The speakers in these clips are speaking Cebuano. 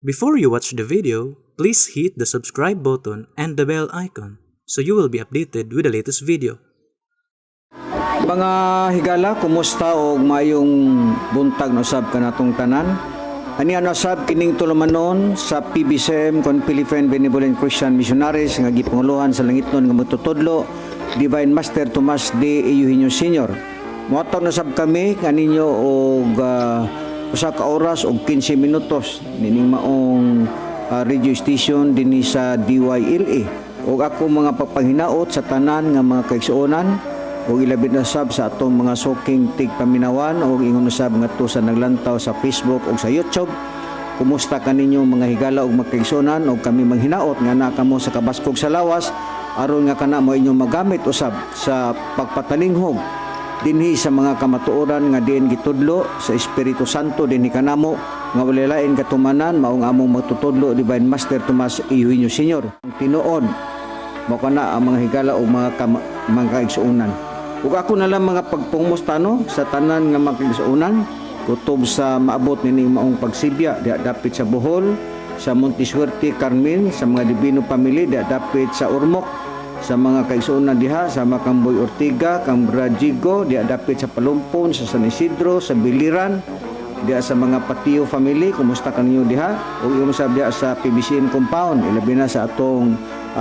Before you watch the video, please hit the subscribe button and the bell icon so you will be updated with the latest video. Mga higala, kumusta og maayong buntag na usab kanatong tanan. Ani ano usab kining tulumanon sa PBCM kon Philippine Benevolent Christian Missionaries nga gipanguluhan sa langitnon nga magtutudlo, Divine Master Tomas D. Eugenio Sr. Mohatag na sab kami kaninyo og usa ka oras og 15 minutos nining maong radio station dinhi sa DYLA. Ug ako mga pagpanghinaot sa tanan nga mga kaigsuonan ug ilabi na sab sa atong mga suking tigpaminawan ug ingon usab ngadto sa naglantaw sa Facebook ug sa YouTube. Kumusta kaninyo, mga higala ug mga kaigsuonan? Ug kami manghinaot nga naa kamo sa kabaskog sa lawas aron nga kana mo inyong magamit usab sa pagpatalinghog dinhi sa mga kamatuoran nga diin gitudlo sa Espiritu Santo dinhi kanamo nga walay lain katumanan maong among magtutudlo, Divine Master Tomas Eugenio Sr. Tinuod mao kana ang mga higala o mga kaigsuonan. Ug ako na lang mga pagpungmusta, no, sa tanan nga mga kaigsuonan kutob sa maabot nining maong pagsibya diha dapit sa Bohol, sa Montisuerte, Carmen, sa mga Divino family diha dapit sa Ormoc, sa mga kaigsuonan diha sa mga Kamboy Ortiga, kang Brajigo diha dapit sa Palumpon, sa San Isidro, sa Biliran, diha sa mga Patio family, kumusta kaninyo diha? Ug ingon sab diha sa PBCM compound, ilabi na sa atong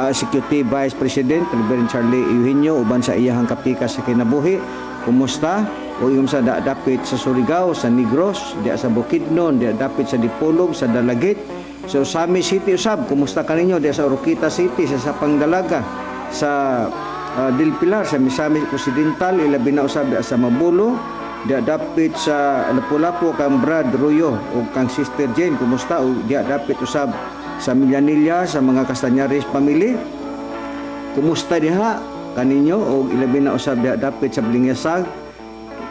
Executive Vice President Reverend Charlie Eugenio uban sa iyahang kapikas sa kinabuhi, kumusta? O ingon sa dapit sa Surigao, sa Negros, diha sa Bukidnon, diha dapit sa Dipolog, sa Dalagit, sa Ozamiz City usab, kumusta kaninyo diha sa Oroquieta City, sa Sapang Dalaga, sa Del Pilar, sa Misamis Occidental, ilabi na usab diha sa Mabolo, diha dapit sa Lapu-Lapu kang Brad Ruyo o kang Sister Jane, kumusta? O diha dapit usab sa Millanilla sa mga Castañares family, kumusta diha kaninyo? O ilabi na usab diha dapit sa Balingasag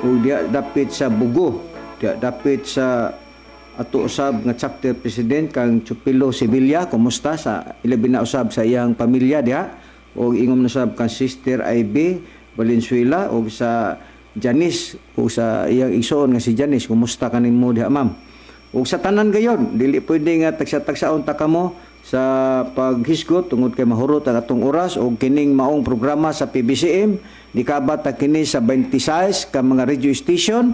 o diha dapit sa Bugo, diha dapit sa ato usab nga chapter president kang Chupilo Sevilla, kumusta sa ilabi na usab sa iyang pamilya diha? O ingom na usab kang Sister IB Valenzuela o sa Janice o sa iyang igsoon nga si Janice, kumusta kanimo diha, ma'am? Ug sa tanan gayon, dili pwede nga tagsa-tagsaon ta kamo sa paghisgot tungod kay mahurot ang atong oras. Og kining maong programa sa PBCM nikabat ta kini sa 26 ka mga radio station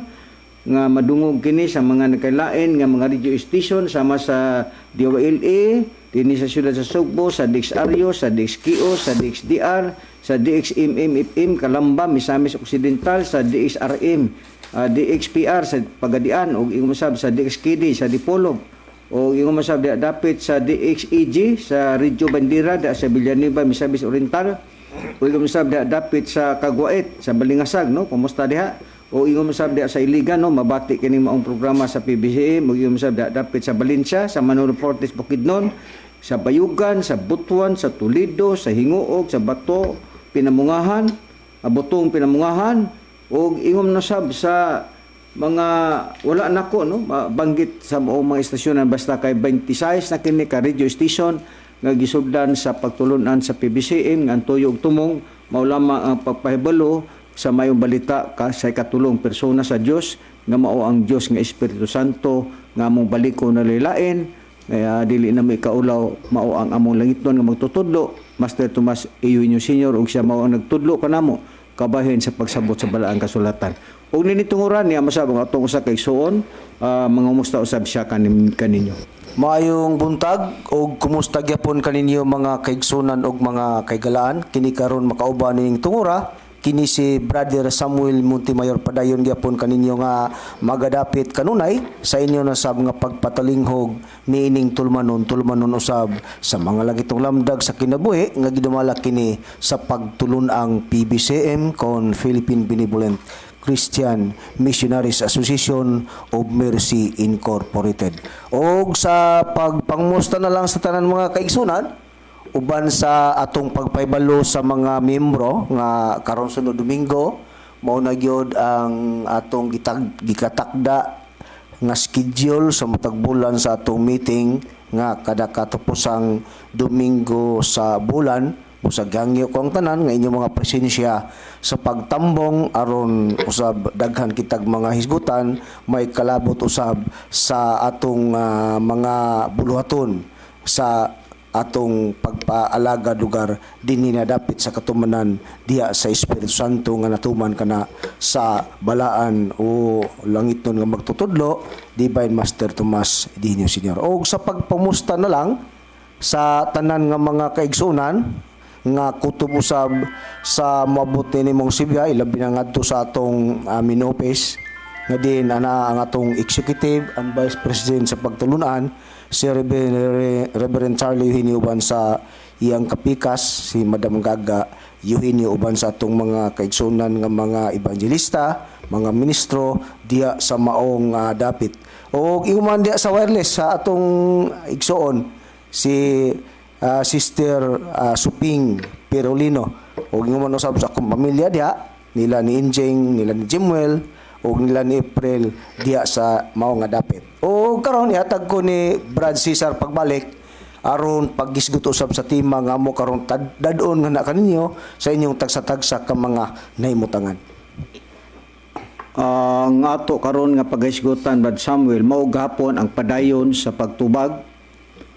nga madungog kini sa mga nagkalain nga mga radio station sama sa DYLA dinhi sa siyudad sa Sugbo, sa DXRU, sa DXKO, sa DXDR, sa DXMMFM Calamba, Misamis Occidental, sa DXRM, DXPR sa Pagadian ug ingon usab sa DXKD sa Dipolog o ingon usab diha dapit sa DXEG sa Radyo Bandera diha sa Villanueva, Misamis Oriental, o ingon usab diha dapit sa Cagwait sa Balingasag, no, kumusta diha? O ingon usab diha sa Iligan, no, mabati kini maong programa sa PBCM. O ingon usab diha dapit sa Valencia, sa Manolo Fortis, Bukidnon, sa Bayugan, sa Butuan, sa Toledo, sa Gingoog, sa Bato, Pinamungahan, Butong Pinamungahan, ug ingom na sab sa mga wala nako, no, banggit sa maong mga istasyonan, basta kay 26 na kini ka radio station nga gisugdan sa pagtulunan sa PBCM nga ang tuyo ug tumong mao lamang ang pagpahibalo sa mayong balita ka sa ikatulong persona sa Dios nga mao ang Dios nga Espiritu Santo nga among baliko na lilain. Kaya dili na may kaulaw, mao ang among langitnon nga magtutudlo, Master Tomas Eugenio Sr., ug siya mao ang nagtudlo kanamo kabahin sa pagsabot sa balaang kasulatan. Ug ninitunguran niya masab ang atong usa ka igsuon, mangumusta usab siya kaninyo. Maayong buntag og kumusta gyapon kaninyo, mga kaigsunan og mga kaigalaan. Kini karon makauban ning tungura kini si Brother Samuel Montemayor, padayon gyapon kaninyo nga magadapit kanunay sa inyo na sab nga pagpatalinghog niining tulumanon, tulumanon usab sa mga langitong lamdag sa kinabuhi nga gidumala kini sa pagtulun-ang PBCM kon Philippine Benevolent Christian Missionaries Association of Mercy Incorporated. Og sa pagpangmusta na lang sa tanan, mga kaigsunan, uban sa atong pagpahibalo sa mga miyembro nga karon sunod Domingo mao na gyud ang atong gikatakda nga schedule sa matag bulan sa atong meeting nga kada katapusang Domingo sa bulan. Usag gihangyo ko ang tanan nga inyong mga presensya sa pagtambong aron usab daghan kitag mga hisgutan may kalabot usab sa atong mga buluhaton sa atong pagpaalaga lugar dinhi na dapit sa katumanan diha sa Espiritu Santo nga natuman kana sa balaan o langitnon nga magtutudlo, Divine Master Tomas Dino Senior. Og sa pagpamusta na lang sa tanan nga mga kaigsunan nga kutob usab sa moabot ni nimong Sibya, ilabi na ngadto sa atong main office nga din ana ang atong executive and vice president sa pagtulunan, si Reverend Charlie Eugenio uban sa iyang kapikas si Madam Gaga Eugenio, uban sa atong mga kaigsunan nga mga evangelista, mga ministro diha sa maong dapit, o ingon diha sa wireless sa atong igsoon si Sister Suping Perolino, ug ingon man usab sa akong pamilya diha nila ni Injing, nila ni Jimuel ug nila ni April diha sa mao nga dapit. O karon ihatag ko ni Brad Cesar pagbalik aron paggisgot usab sa tema nga mo karon dad-on nga na kaninyo sa inyong tagsa-tagsa ka mga nahimutangan. Ang ato karon nga paghisgutan, Brad Samuel, mao gahapon ang padayon sa pagtubag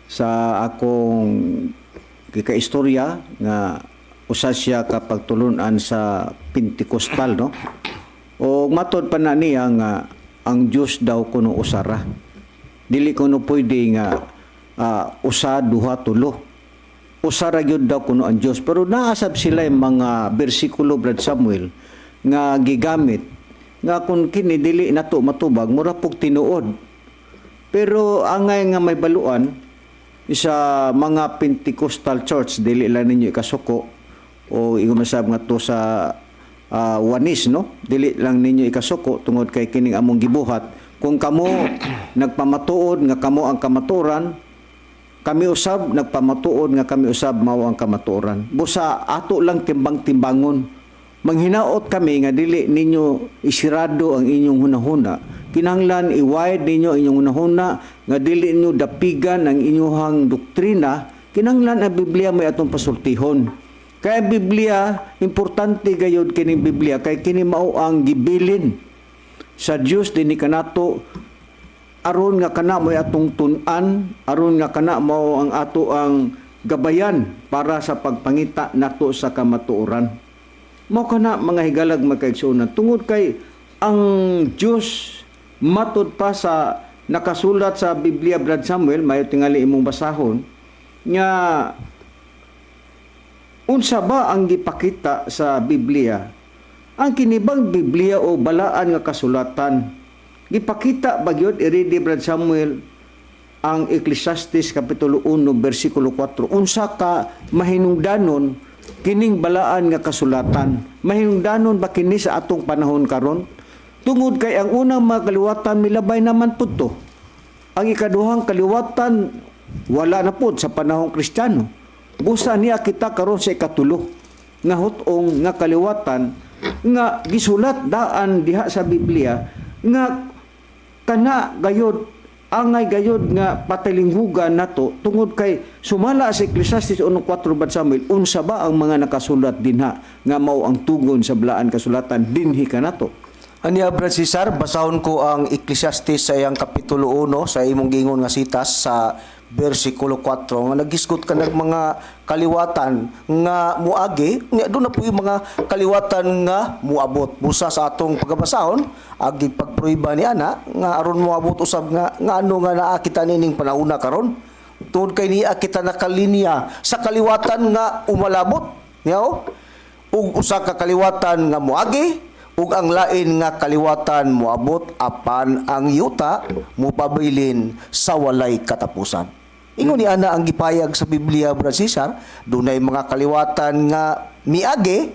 sa akong gikaistorya nga usa siya ka pagtulunan sa Pentecostal, no? O matod pa na niya nga ang Dios daw kuno usara. Dili kuno pwede nga usa, duha, tulo. Usa ra gyud daw kuno ang Dios. Pero naasab sila yung mga bersikulo, Brad Samuel, nga gigamit nga kung kini dili nato matubag, mura pug tinuod. Pero angay nga may baluan sa mga Pentecostal church, dili lang ninyo ikasuko o igumasab nga to sa Wanis, no? Dili lang ninyo ikasuko tungod kay kining among gibuhat. Kung kamo nagpamatuod nga kamo ang kamatuoran, kami usab nagpamatuod nga kami usab mao ang kamatuoran. Busa ato lang timbang-timbangon. Manghinaot kami nga dili ninyo isirado ang inyong hunahuna. Kinahanglan i-wide ninyo ang inyong hunahuna nga dili ninyo dapigan ang inyong doktrina. Kinahanglan ang Biblia may atong pasultihon. Kaya ang Biblia, importante gayud kining Biblia kay kini mao ang gibilin sa Dios dinhi kanato aron nga kana mo'y atong tun-an, aron nga kana mao ang ato ang gabayan para sa pagpangita nato sa kamatuoran. Mao kana, mga higalag magkaigsuonan, tungod kay ang Dios matud pa sa nakasulat sa Biblia, Brad Samuel, mayo tingali imong basahon nga unsa ba ang gipakita sa Biblia? Ang kinibang Biblia o balaan nga kasulatan, gipakita ba gyud iridi, Brad Samuel, ang Ecclesiastes kapitulo 1 bersikulo 4? Unsa ka mahinungdanon kining balaan nga kasulatan? Mahinungdanon ba kini sa atong panahon karon? Tungod kay ang unang mga kaliwatan milabay naman pud to. Ang ikaduhang kaliwatan wala na pud sa panahong Kristiyano. Busa niya kita karon sa ikatulo nga hut-ong nga kaliwatan nga gisulat daan diha sa Biblia nga kana gayod angay gayod nga patalinghugan nato tungod kay sumala sa Ecclesiastes 1:4, Brad Samuel, unsa ba ang mga nakasulat dinha nga mao ang tugon sa balaan kasulatan dinhi kanato? Aniya, Brad Cesar, basahon ko ang Ecclesiastes sa iyang kapitulo 1 sa imong gingon nga sitas sa versikulo 4 nga nagisgot ka ng mga kaliwatan nga muagi nga doon na po yung mga kaliwatan nga muabot. Busa sa atong pagabasahon agi pagpruiba ni ana nga aron moabot usab nga nga ano nga naa kita nining panahona karon tungod kay niya kita nakalinya sa kaliwatan nga umalabot niya ug usa ka kaliwatan nga muagi ug ang lain nga kaliwatan moabot, apan ang yuta mopabilin sa walay katapusan. Ingon ni ana ang gipayag sa Biblia, Brad Cesar, dunay mga kaliwatan nga miagi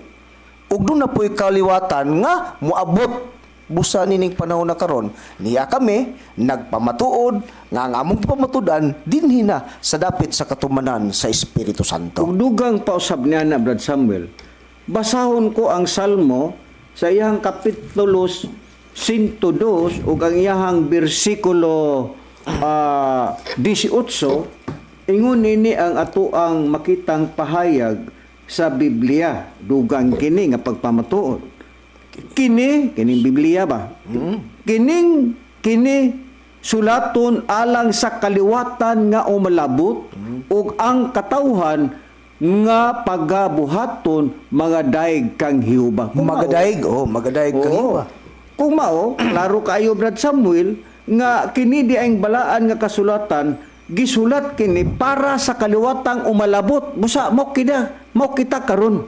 ug duna po'y kaliwatan nga moabot. Busa nining panahon na karon niya kami nagpamatuod nga ang among gipamatudan dinhi na sa dapit sa katumanan sa Espiritu Santo. Ug dugang pausab niya na, Brad Samuel, basahon ko ang Salmo sa iyang kapitulo 102 ug ang iyang bersikulo 18. Ingon nini ang ato ang makitang pahayag. Sa Biblia, dugang kini nga pagpamatuod. Kini, kining Biblia ba? Kining kini sulaton alang sa kaliwatan nga umalabot ug ang katawhan nga pagabuhaton magadaig kang Jehova. Kung mao- Magadaig, oh, magadaig kang Oo. Jehova. Kung mao, klaro kaayo, Brad Samuel, nga kini di ang balaan nga kasulatan gisulat kini para sa kaliwatang umalabot. Busa mao kita karon.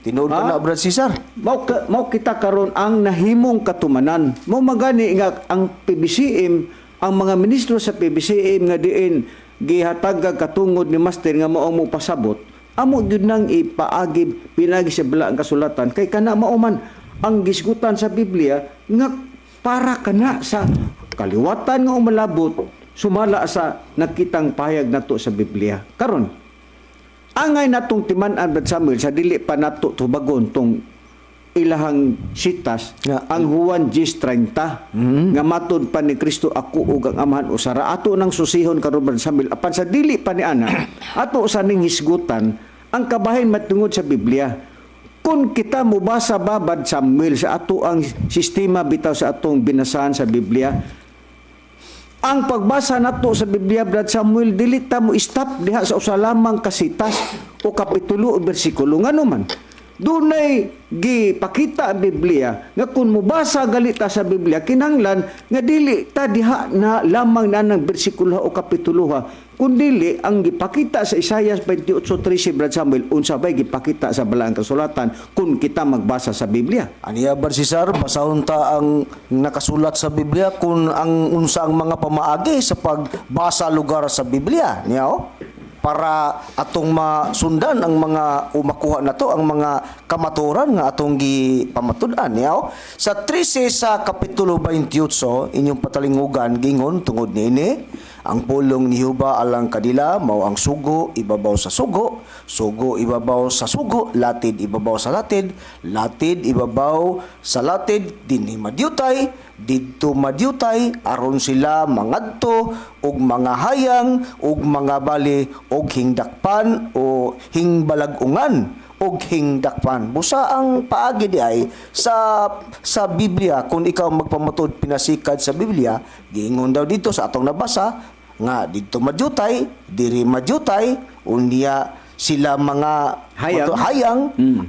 Tinuod pa Ha? na, Brad Cesar. Mao kita karon ang nahimong katumanan. Mao magani nga ang PBCM, ang mga ministro sa PBCM nga diin gihatag katungod ni Master nga mao mo pasabot, amo gyud nang ipaagi pinagi sa balaang kasulatan kay kana mao man ang gisgutan sa Biblia nga para kana sa kaliwatan nga umalabot sumala sa nakitang pahayag nato sa Biblia. Karon, angay natong timan-an, Brad Samuel, sa dili pa nato tubagon tong ilahang sitas, ang Juan 10:30 nga matud pa ni Kristo, "Ako ug ang Amahan usara." Ato nang susihon karon, Brad Samuel. Apan sa dili pa ni ana, ato sa ning hisgutan ang kabahin matungod sa Biblia. Kung kita mobasa ba, Brad Samuel, sa ato ang sistema bitaw sa atong binasahan sa Biblia, ang pagbasa nato sa Biblia, Brad Samuel, dili ta mo stop diha sa usa lamang kasitas o kapitulo o bersikulo. Ngano man, dunay gipakita ang Biblia nga kung mobasa galita sa Biblia, kinahanglan nga dili ta diha na lamang na ng bersikulo o kapitulo ha, kun dili ang gipakita sa Isaiah 28:13. Brad Samuel, unsa bay gipakita sa balaang kasulatan kung kita magbasa sa Biblia? Aniya, Brad Cesar, basahon ta ang nakasulat sa Biblia kung ang unsa ang mga pamaagi sa pagbasa lugar sa Biblia. Niya oh. Para atong masundan ang mga o makuha nato ang mga kamaturan nga atong gipamatud-an niya oh. Sa 13 sa kapitulo 28, inyong patalingugan, gingon, "Tungod niini ang pulong ni Jehova alang kanila mao ang sugo ibabaw sa sugo, sugo ibabaw sa sugo, latid ibabaw sa latid, latid ibabaw sa latid, dinhi madyutay, didto madyutay, aron sila mangadto og mga hayang og mga bali og hingdakpan o hingbalag-ungan og hingdakpan." Busa ang paagi di ay sa Biblia, kung ikaw magpamatuod pinasikad sa Biblia, giingon daw dito sa atong nabasa nga didto madyutay, diri madyutay, unya sila mga Hayang. Hayang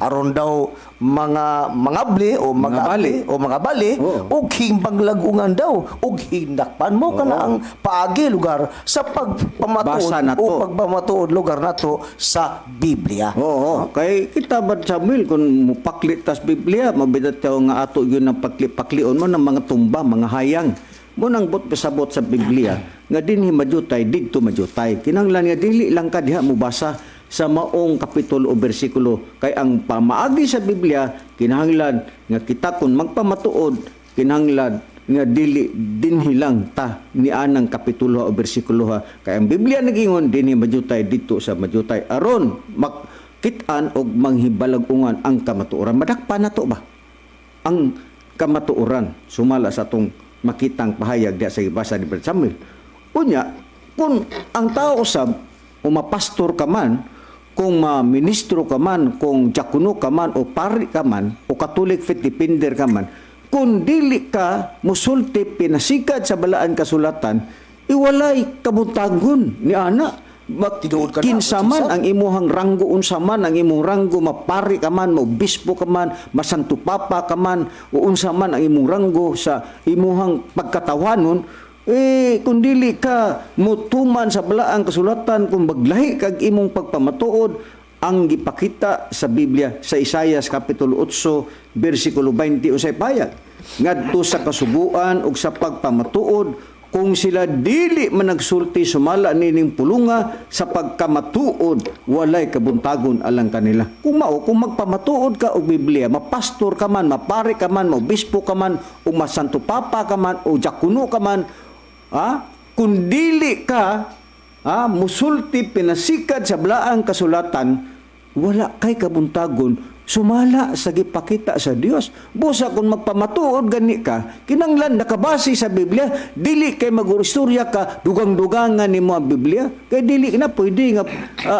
aron daw mga mangabli o Mga mga bali. o mga bali og hingbanglagungan daw og hindakpan mo. Kana ang paagi lugar sa pagpamatuod Basa nato. o pagpamatuod lugar nato sa Biblia. Oo, kay kita ba, Samuel, kung mupaklit tas Biblia, mabidat ka nga ato yun ang pakli-paklion mo ng mga tumba, mga hayang. Mo nang bot pasabot sa Biblia nga dinhi madyutay, didto madyutay. Kinahanglan nga dili lang ka diha mobasa sa maong kapitulo o bersikulo kay ang pamaagi sa Biblia, kinahanglan nga kita kung magpamatuod, kinahanglan nga dili dinhi lang ta ni anang kapitulo o bersikulo ha, kay ang Biblia nagingon dinhi madyutay, didto sa madyutay, aron makit-an og manghibalag-ungan ang kamatuoran, madakpan nato ba ang kamatuoran sumala sa atong makitang pahayag diha sa gibasa ni Brad Samuel. Unya, kung ang tao usab o mapastor ka man, kung ma-ministro ka man, kung diakono ka man, o pari ka man, o Catholic faith defender ka man, kung dili ka musulti pinasikad sa balaan kasulatan, iwalay kabuntagon ni ana. Tinuod ka na, Kinsa man Brad Cesar. ang imuhang ranggo, unsa man ang imong ranggo, mapari ka man, maobispo ka man, masanto papa ka man, o unsa man ang imong ranggo sa imuhang pagkatawanon, eh kung dili ka mutuman sa balaang kasulatan, kung maglahi kag imong pagpamatuod, ang gipakita sa Biblia sa Isaias kapitulo 8 bersikulo 20, unsay payag ngadto sa kasuguan ug sa pagpamatuod, kung sila dili man nagsulti sumala nining pulunga sa pagkamatuod, walay kabuntagon alang kanila. Kung mao, kung magpamatuod ka og Biblia, mapastor ka man, mapari ka man, maobispo ka man, o masanto papa ka man, o diakono ka man, ha? Kung dili ka, ha, musulti pinasikad sa balaang kasulatan, wala kay kabuntagon. Sumala sa gipakita sa Dios. Busa kung magpamatuod gani ka, kinanglan nakabase sa Biblia, dili kay mag-istorya ka, dugang-dugangan nimo ang Biblia. Kay dili na pwede nga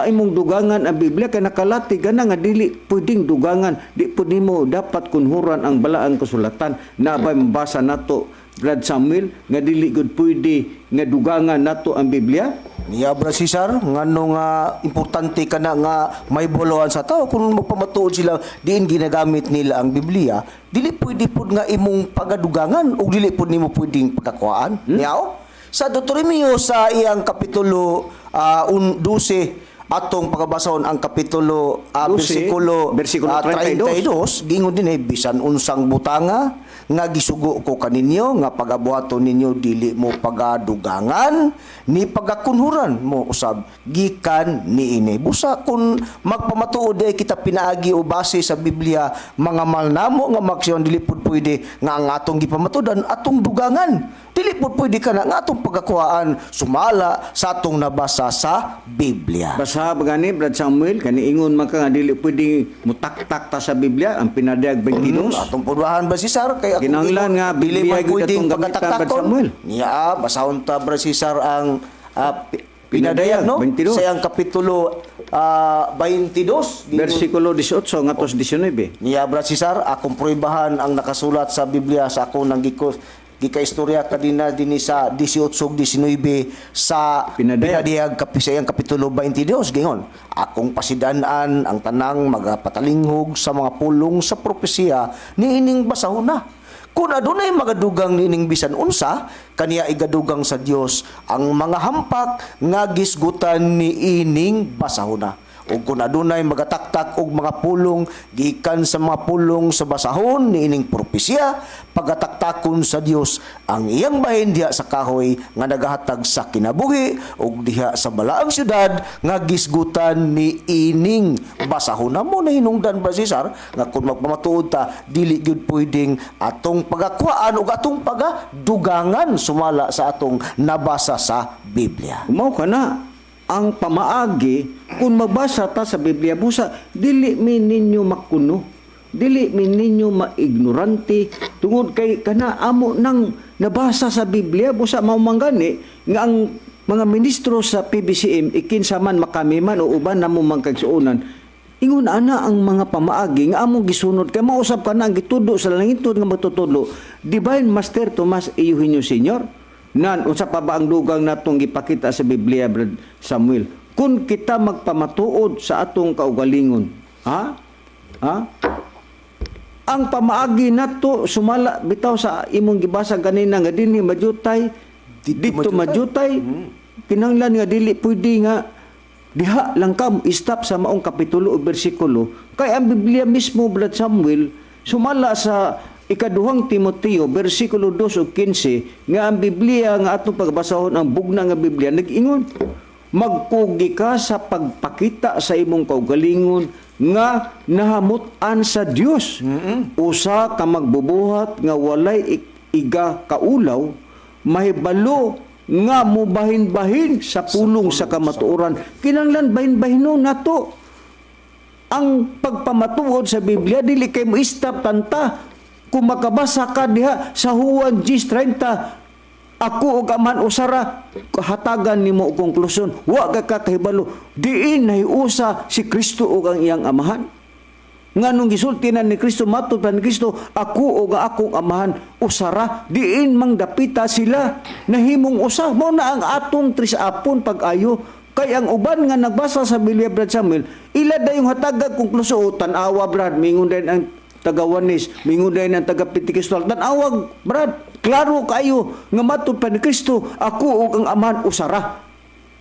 imong dugangan ang Biblia kay nakalati ka na nga dili pwedeng dugangan, di pud nimo dapat kunhuran ang balaang kasulatan. Nabay mabasa nato, Brad Samuel, nga dili gud pwede nga dugangan nato ang Biblia. Niya, Brad Cesar, ngano nga importante kana nga may boloan sa tao kung magpamatuod sila diin ginagamit nila ang Biblia, dili pwede pud nga imong pagadugangan ug dili pud nimo pwedeng pagkakuhaan. Niya oh. Sa Deuteronomio sa iyang kapitulo 12, atong pagabasahon ang kapitulo 12, bersikulo bersikulo 32, 32, gingon din eh, bisan unsang butanga nga gisugo ko kaninyo nga pagabuhaton ninyo, dili mo pagadugangan ni pagakunhuran mo usab gikan niini. Busa kung magpamatuod ay kita pinaagi o base sa Biblia, mga mahal namo nga maksyon, dili pud pwede nga ang atong gipamatuodan atong dugangan, dili pud pwede kana nga atong pagakuhaan sumala sa atong nabasa sa Biblia. Basa ba gani, Brad Samuel, kani ingon man ka nga dili pwede mutaktak ta sa Biblia ang Pinadayag 22. Atong purbahan ba, Cesar, kay ako Kinahanglan nga dili Biblia man gyud pwedeng atong gamitan, Brad pagataktakon. Samuel. Niya, basahon ta, Brad Cesar, ang Pinadayag, no? 22. Sa iyang kapitulo 22. Versikulo 18 ngadto 19. Niya, Brad Cesar, akong pruibahan ang nakasulat sa Biblia sa akong nanggiko gikaistorya kanina dinhi sa 18 ug 19 sa Pinadayag. Pinadayag sa iyang kapitulo 22, gingon, akong pasidan-an ang tanang magapatalinghog sa mga pulong sa propesiya niining basahon na. Kung adunay magadugang niining bisan unsa, kaniya igadugang sa Dios ang mga hampak nga gisgutan niining basahon na. Ug kung adunay magataktak og mga pulong gikan sa mga pulong sa basahon niining propesiya, pagataktakon sa Dios ang iyang bahin diha sa kahoy nga nagahatag sa kinabuhi ug diha sa balaang syudad nga gisgutan niining basahon na. Mo na hinungdan ba, Cesar, nga kung magpamatuod ta, dili gyud pwedeng atong pagakuhaan ug atong pagadugangan sumala sa atong nabasa sa Biblia? Mao kana ang pamaagi kung magbasa ta sa Biblia, busa dili mi ninyo makuno, dili mi ninyo maignorante tungod kay kana amo nang nabasa sa Biblia. Busa mao man gani nga ang mga ministro sa PBCM, ikinsa man, makami man o uban namo man kagsuonan, ingon ana ang mga pamaagi nga among gisunod kay mausab kana ang gitudo sa langitod nga magtutudlo, Divine Master Tomas Eugenio Senior. Nan unsa pa ba ang dugang natong gipakita sa Biblia, Brad Samuel? Kung kita magpamatuod sa atong kaugalingon, ha? Ha? Ang pamaagi nato sumala bitaw sa imong gibasa ganina nga dinhi majutay, dito majutay, kinahanglan nga dili pwede nga diha lang ka stop sa maong kapitulo o bersikulo kay ang Biblia mismo, Brad Samuel, sumala sa ikaduhang Timoteo bersikulo 2 ug 15, nga ang Biblia nga atong pagbasahon, ang bugna nga Biblia, nag-ingon, magkugi ka sa pagpakita sa imong kaugalingon nga nahamut-an sa Dios, usa ka magbubuhat nga walay iga kaulaw, mahibalo nga mubahin-bahin sa pulong sa kamatuoran. Kinahanglan bahin-bahinon nato ang pagpamatuod sa Biblia. Dili kay mo stop tanta kung makabasa ka diha sa Juan 10:30, ako ug Amahan usara, hatagan nimo og konklusyon, wa ka kakahibalo diin nahiusa si Kristo ug ang iyang Amahan. Nganong gisulti na ni Kristo, matod pa ni Kristo, ako ug ang akong Amahan usara, diin mang dapita sila nahimong usa. Mao na ang atong trisapon pag-ayo kay ang uban nga nagbasa sa Biblia, Brad Samuel, ila dayong hatagag konklusyon. O, tan-awa, Brad, mingon din ang taga Oneness, mingon din ang taga Pentecostal, tan-awag, Brad, klaro kayo nga matod pa ni Kristo, ako ug ang Amahan usara.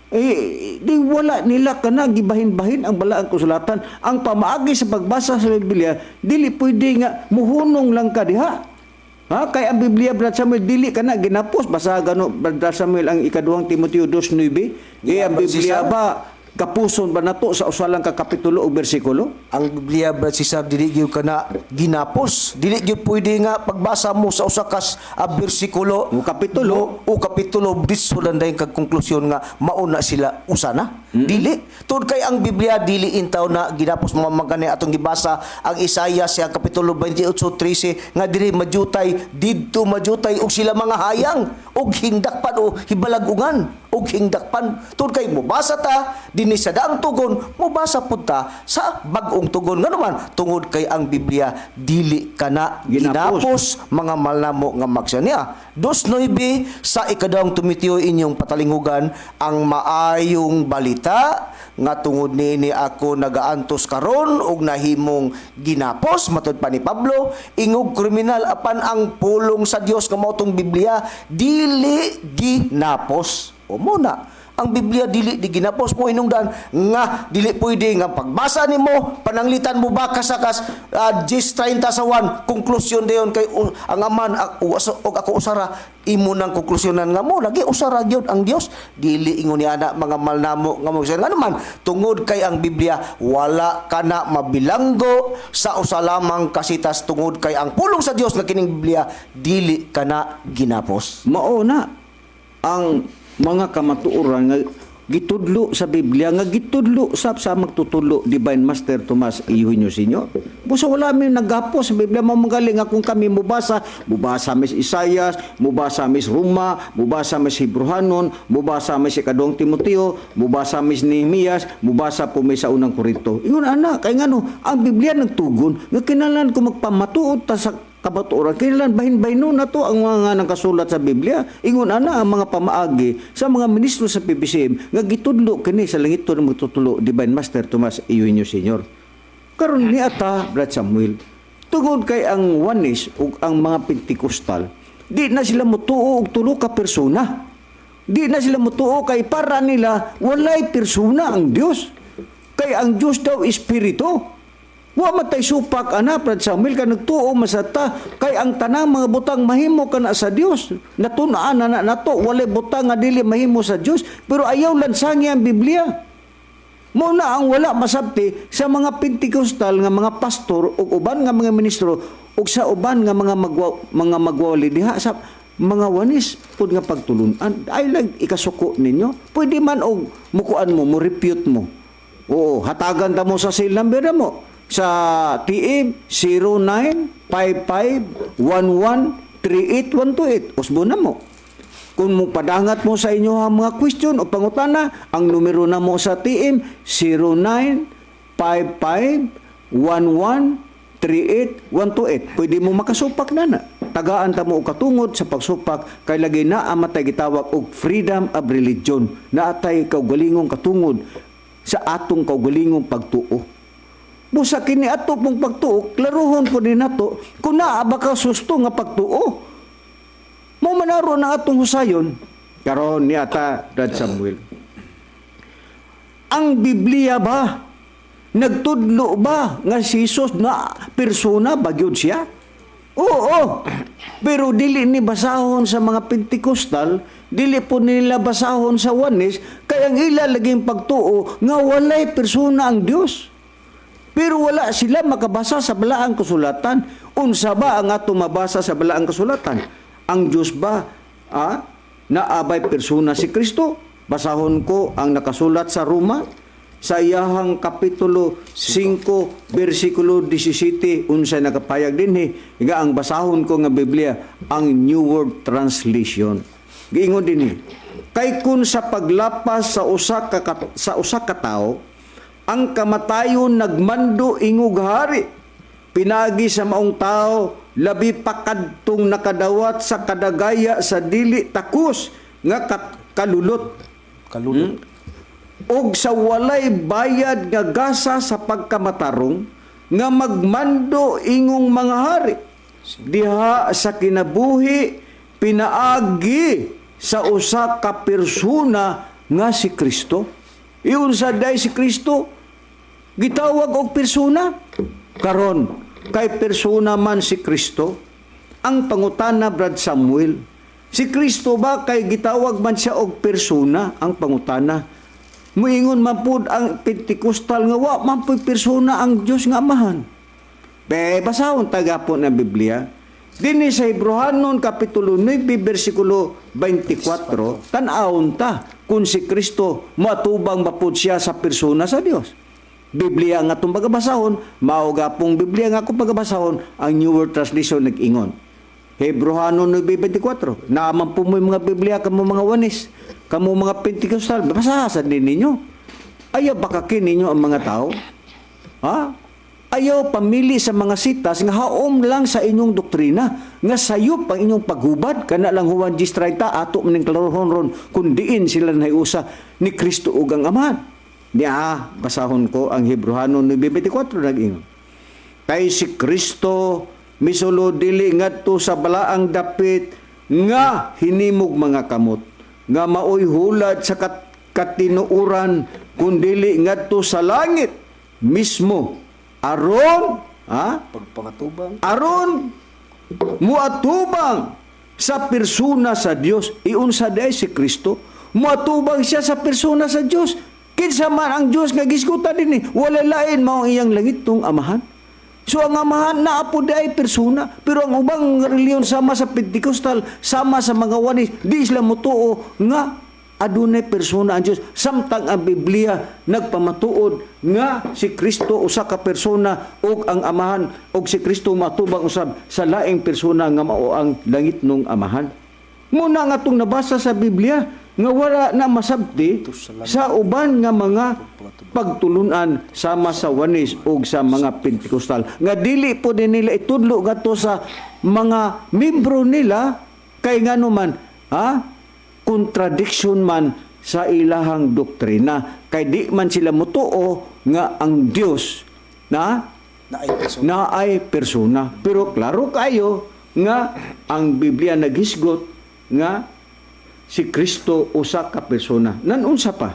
Eh, di wala nila kana gibahin-bahin ang balaang kasulatan. Ang pamaagi sa pagbasa sa Biblia, dili pwede nga muhunong lang ka diha. Ha? Kay ang Biblia, Brad Samuel, dili kana ginapos. Basa gano, Brad Samuel, ang ikaduhang Timoteo 2:9. Eh, ang Brad Biblia Cesar. ba, Gapuson ba nato sa usa lang ka kapitulo o bersikulo? Ang Biblia, Brad Cesar, dili gyud kana ginapos. Dili gyud pwede nga pagbasa mo sa usa ka bersikulo O kapitulo. O kapitulo, diso lang dayon kag konklusyon nga mauna sila usa na. Dili. Tungod kay ang Biblia dili intaw na ginapos, mga magani atong gibasa ang Isaiah sa kapitulo 28:13 nga diri majutay, didto majutay og sila mga hayang og hingdakpan o hibalagungan og hingdakpan. Tungod kay mobasa ta dinhi sa daang tugon, mobasa pud ta sa bag-ong tugon. Ngano man? Tungod kay ang Biblia dili kana Ginapos. ginapos, mga malnamo nga magsya niya. 2:9 sa ikaduhang Timoteo, inyong patalingugan ang maayong balita nga tungod niini ako nagaantos karon og nahimong ginapos, matud pa ni Pablo, ingog kriminal, apan ang pulong sa Dios nga mao tong Biblia dili ginapos. O mo na ang Biblia dili di ginapos mo hinungdan nga dili pwede nga pagbasa nimo pananglitan mo ba kasakas 10:30 sa 1 konklusyon dayon kay ang aman og ako usara imo nang konklusyonan nga mo lagi usara gyud ang Dios. Dili ingon ni ana, mga malnamo nga mo. Ngano man? Tungod kay ang Biblia wala kana mabilanggo sa usa lamang kasitas, tungod kay ang pulong sa Dios nga kining Biblia dili kana ginapos. Mao na ang mga kamatuoran nga gitudlo sa Biblia, nga gitudlo sa magtutudlo Divine Master Tomas Eugenio Senior. Busa wala mi nagapos sa Biblia. Mao magaling nga kung kami mubasa, mubasa mis Isayas, mubasa mis Roma, mubasa mis Hebrohanon, mubasa mis ikaduhang Timoteo, mubasa mis Nehemias, mubasa po mi sa unang Korinto. Ingon ana, kay ngano ang Biblia nagtugon nga kinahanglan ko magpamatuod ta sa kamatuoran, kailan bahin-bahinon na to ang mga nakasulat sa Biblia. Ingon ana ang mga pamaagi sa mga ministro sa PBCM nga gitudlo kini sa langit ng magtutulo Divine Master Tomas Eugenio Senior. Karon ni ata, Brad Samuel, tungod kay ang Oneness ug ang mga Pentecostal, di na sila motuo og tulo ka persona. Di na sila motuo kay para nila walay persona ang Dios. Kay ang Dios daw espiritu. Wa man tay supak ana, Brad Samuel, ka nagtuo masata kay ang tanang mga butang mahimo kana sa Dios. Natun-an na nato, walay butang nga dili mahimo sa Dios, pero ayaw lansangi ang Biblia. Mo na ang wala masabti sa mga Pentecostal nga mga pastor ug uban nga mga ministro ug sa uban nga mga magwali diha sa mga Oneness pud nga pagtulunan ay lag ikasuko ninyo. Pwede man og mukuan mo, mo refute mo. Oo, hatagan ta mo sa cell number na mo sa TM 09551138 128. Usbo na mo kung mo padangat mo sa inyo ang mga question o pangutana, ang numero na mo sa TM 09551138 128. Pwede mo makasupak na na. Tagaan ta mo og katungod sa pagsupak kay lagi na amatay gitawag og freedom of religion. Naatay kaugalingong katungod sa atong kaugalingong pagtuo. Busa kini ato pong pagtuo, klaruhon po ni nato kung naa ba ka susto nga pagtuo. Mo manaro na atong husayon. Karon ni ata, Brad Samuel. Ang Biblia ba nagtudlo ba nga si Jesus na persona ba gyud siya? Oo. Pero dili ni basahon sa mga Pentecostal, dili po nila basahon sa Oneness, kay ang ila laging pagtuo nga walay persona ang Dios. Pero wala sila makabasa sa balaang kasulatan. Unsa ba ang ato mabasa sa balaang kasulatan? Ang Diyos ba naabay persona si Kristo? Basahon ko ang nakasulat sa Roma sa iyahang kapitulo 5 bersikulo 17, unsay nakapayag dinhi. Nga ang basahon ko nga Biblia ang New World Translation. Giingon dinhi, kay kun sa paglapas sa usa ka tawo ang kamatayon nagmando ingog hari pinagi sa maong tao, labi pa kadtong nakadawat sa kadagaya sa dili takos nga kalulot Kalulot. Og sa walay bayad nga gasa sa pagkamatarong nga magmando ingong mga hari diha sa kinabuhi pinaagi sa usa ka persona nga si Kristo. Iyon sa day si Kristo gitawag og persona. Karon kay persona man si Kristo, ang pangutana, Brad Samuel, si Kristo ba kay gitawag man siya og persona, ang pangutana Muingon man pud ang Pentecostal nga wa man puy persona ang Dios nga Amahan. Be, basahon ta gapon ang Biblia. Dinhi sa Hebreohanon Kapitulo 9, versikulo 24, tan-awon ta kung si Kristo moatubang ba pud siya sa persona sa Dios. Biblia nga atong pagabasahon, mao gapong Biblia nga akong pagabasahon, ang New World Translation nag-ingon. Hebreohanon 9:24. Naaman po mo yung mga Biblia kamo mga Oneness, kamo mga Pentecostal, basahan din ninyo. Ayaw bakakin ninyo ang mga tao. Ha? Ayaw pamili sa mga sitas nga haom lang sa inyong doktrina, nga sayop ang inyong paghubad kana lang Juan 10:30 ato maning klarohon ron kung diin sila nahiusa ni Kristo ug ang Amahan. Niya, basahon ko ang Hebreohanon 9:24 nag-ingon. Kay si Kristo misulod dili ngadto sa balaang dapit nga hinimog mga kamot nga maoy hulad sa katinuoran, kundili ngadto sa langit mismo aron, ha, Pagpangatubang. Aron muatubang sa persona sa Dios. Iunsa diay si Kristo muatubang siya sa persona sa Dios? Kinsa man ang Dios nga gisgutan dinhi? Wala lain, mao ang iyang langitnong Amahan. So ang Amahan naa po diay persona, pero ang ubang relihiyon sama sa Pentecostal, sama sa mga Oneness, di sila motuo nga adunay persona ang Dios, samtang ang Biblia nagpamatuod nga si Kristo usa ka persona ug ang Amahan, ug si Kristo matubang usab sa laing persona nga mao ang langitnong Amahan. Muna nga atong nabasa sa Biblia nga wala na masabti sa uban nga mga pagtulunan sama sa Oneness ug sa mga Pentecostal nga dili po din nila itudlo ngadto sa mga membro nila kay ngano man, ha, contradiction man sa ilahang doktrina, kay di man sila motuo nga ang Dios na Na ay persona. Na ay persona. Pero klaro kayo nga ang Biblia naghisgot nga si Kristo usa ka persona. Nanunsa pa?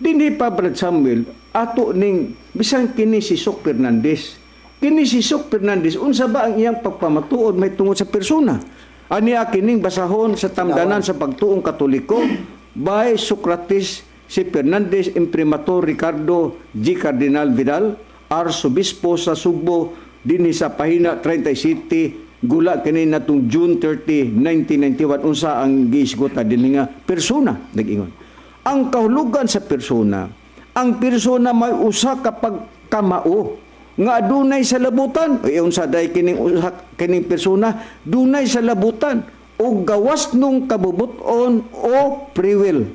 Dinhi pa, Brad Samuel, ato ning bisan kini si Sok Fernandez. Kini si Sok Fernandez, unsa ba ang iyang pagpamatuod may tungod sa persona? Aniya kining basahon sa Tamdanan sa Pagtuong Katoliko by Socrates C. Fernandez Imprimatur Ricardo G. Cardinal Vidal, Arsobispo sa Sugbo, dinhi sa pahina 37, gula kini natong June 30, 1991. Unsa ang giisgota dinhi nga persona? Nag-ingon ang kahulugan sa persona: ang persona may usa ka pagkamao nga adunay sa labutan. E unsa day kining usa kining persona? Dunay sa labutan o gawas nung kabubuton o free will.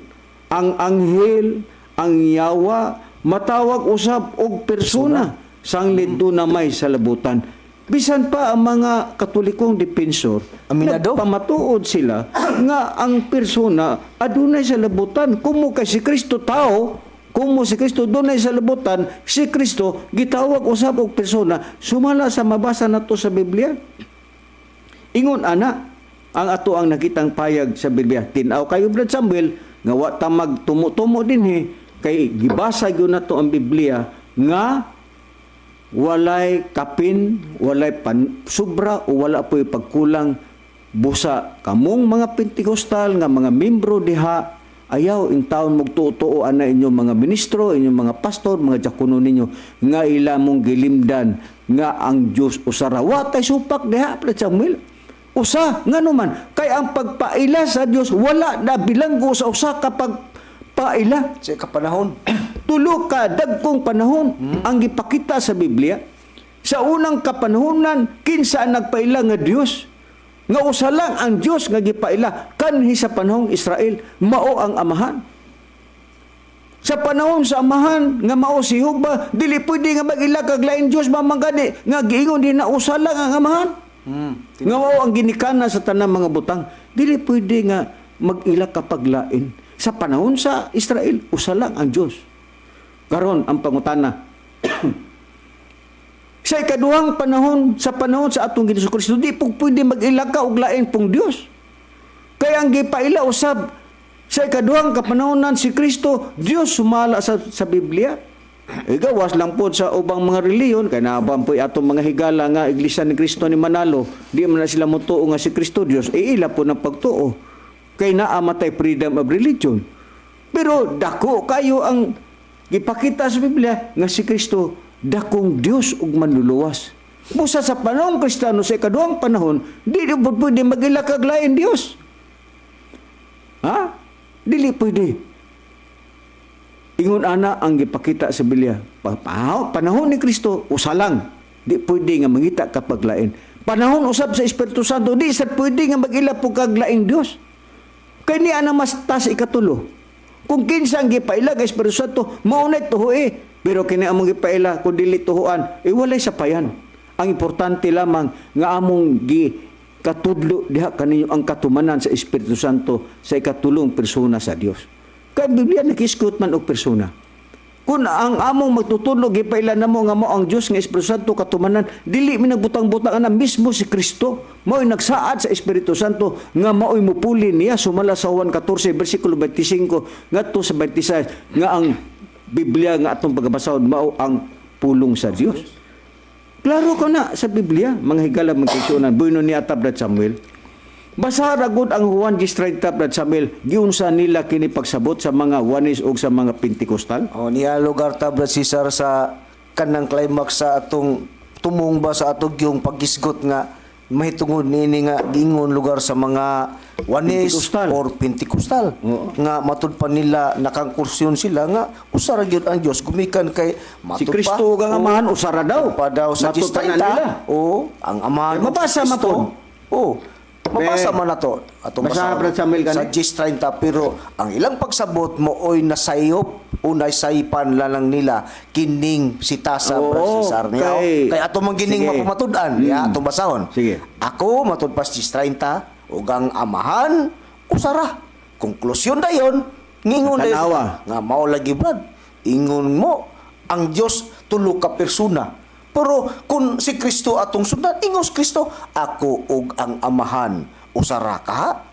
Ang anghel, ang yawa, matawag usab og persona sanglit na may sa labutan. Bisan pa ang mga Katolikong defensor, Aminado. nagpamatuod sila nga ang persona adunay sa labutan. Kumo kay si Kristo tao, kumo si Kristo dunay sa labutan, si Kristo gitawag usab og persona sumala sa mabasa nato sa Biblia. Ingon ana ang ato ang nakitang payag sa Biblia. Tin-aw kayo, Brad Samuel, nga wa ta magtumo-tumo dinhi kay gibasa gyud nato ang Biblia nga walay kapin, walay pan, sobra o wala po'y pagkulang. Busa kamong mga Pentecostal nga mga membro diha, ayaw in taon magtuo-tuo ana inyong mga ministro, inyong mga pastor, mga diakono ninyo nga ila mong gilimdan nga ang Dios usa ra. Wa tay supak diha, Brad Samuel. Usa ngano man kay ang pagpaila sa Dios wala na bilanggo sa usa ka pagpaila. Sa kapanahon. Tulo ka dagkong panahon ang gipakita sa Biblia. Sa unang kapanahonan, kinsa ang nagpaila nga Dios? Nga usa lang ang Dios nga gipaila kanhi sa panahong Israel, mao ang Amahan. Sa panahon sa Amahan nga mao si Jehova, dili pwede nga mag-ila kag lain Dios mamangani nga giingon din na usa lang ang Amahan. Nga mao ang ginikanan sa tanang mga butang. Dili pwede nga mag-ila kapag lain. Sa panahon sa Israel, usa lang ang Dios. Karon ang pangutana. Sa ikaduhang panahon, sa panahon sa atong Ginoong Kristo, di po pwede mag-ila ka og lain pong Dios. Kaya ang gipaila usab sa ikaduhang kapanahonan si Kristo, Dios sumala sa Biblia. E gawas lang po sa ubang mga reliyon, kay naabang po atong mga higala nga Iglesia ni Cristo ni Manalo, di man na sila motuo nga si Kristo Dios, e ila po ng pagtuo. Kay naa matay freedom of religion. Pero dako kayo ang gipakita sa Biblia nga si Kristo dakong Dios ug manluluwas. Busa sa panahon Kristiyano sa ikaduhang panahon, di po pwede mag-ila kag lain Dios. Ha? Dili pwede. Ingon ana ang gipakita sa Biblia. Panahon ni Kristo, usa lang. Di pwede nga mangita kapag lain. Panahon usab sa Espiritu Santo, di sad pwede nga mag-ila po kag laing Dios. Kay niya na mas tas ikatulo. Kung kinsa ang gipaila kay Espiritu Santo, mao na tuhoe. Pero kini among gipaila kung dili tuhoan, eh walay sapayan. Ang importante lamang nga among gi katudlo diha kaninyo ang katumanan sa Espiritu Santo sa ikatulong persona sa Dios. Kay ang Biblia nakiskot man og persona. Kung ang among magtutudlo gipaila namo nga mao ang Dios nga Espiritu Santo katumanan, dili mi nagbutang-butang ana, mismo si Kristo mao'y nagsaad sa Espiritu Santo nga mao'y mupuli niya sumala sa Juan 14 bersikulo 25 ngadto sa 26 nga ang Biblia nga atong pagabasahon mao ang pulong sa Dios. Klaro ko na sa Biblia, mga higala, mga kaigsuonan, bueno ni atap, Brad Samuel. Basa ra gud ang Juan 10:30, Brad Samuel, giunsa nila kini pagsabot sa mga Oneness o sa mga Pentecostal. O niya lugar ta, Brad Cesar, sa kanang climax sa atong tumong ba sa atong yung paggisgot nga mahitungod niini nga giingon lugar sa mga Oneness Pentecostal. or Pentecostal nga matud pa nila nakangkursyon sila nga usa ra gyud ang Dios gumikan kay Si matud Kristo pa ug ang Amahan usara daw. pa daw sa Matud pa na 10:30. nila. Oo, ang Amahan Eh, mabasa ug si man Kristo. pod. Oo. Mabasa Eh, man na to. Atong basa, basahon. Brad Samuel, gani. Sa 10:30, pero ang ilang pagsabot mo oy nasayop o nasaypan lang nila kining sitasa, Oo, Brad Cesar niya. Kay ato man gining Sige. mapamatud-an, ya atong basahon. Sige. Ako matud pas 10:30 ug ang Amahan usara. Konklusyon dayon ngingon dayon Tanawa. nga mao lagi, Brad. Ingon mo ang Dios tulo ka persona. Pero kung si Kristo atong sundan, ingos Kristo, ako ug ang Amahan usara ka.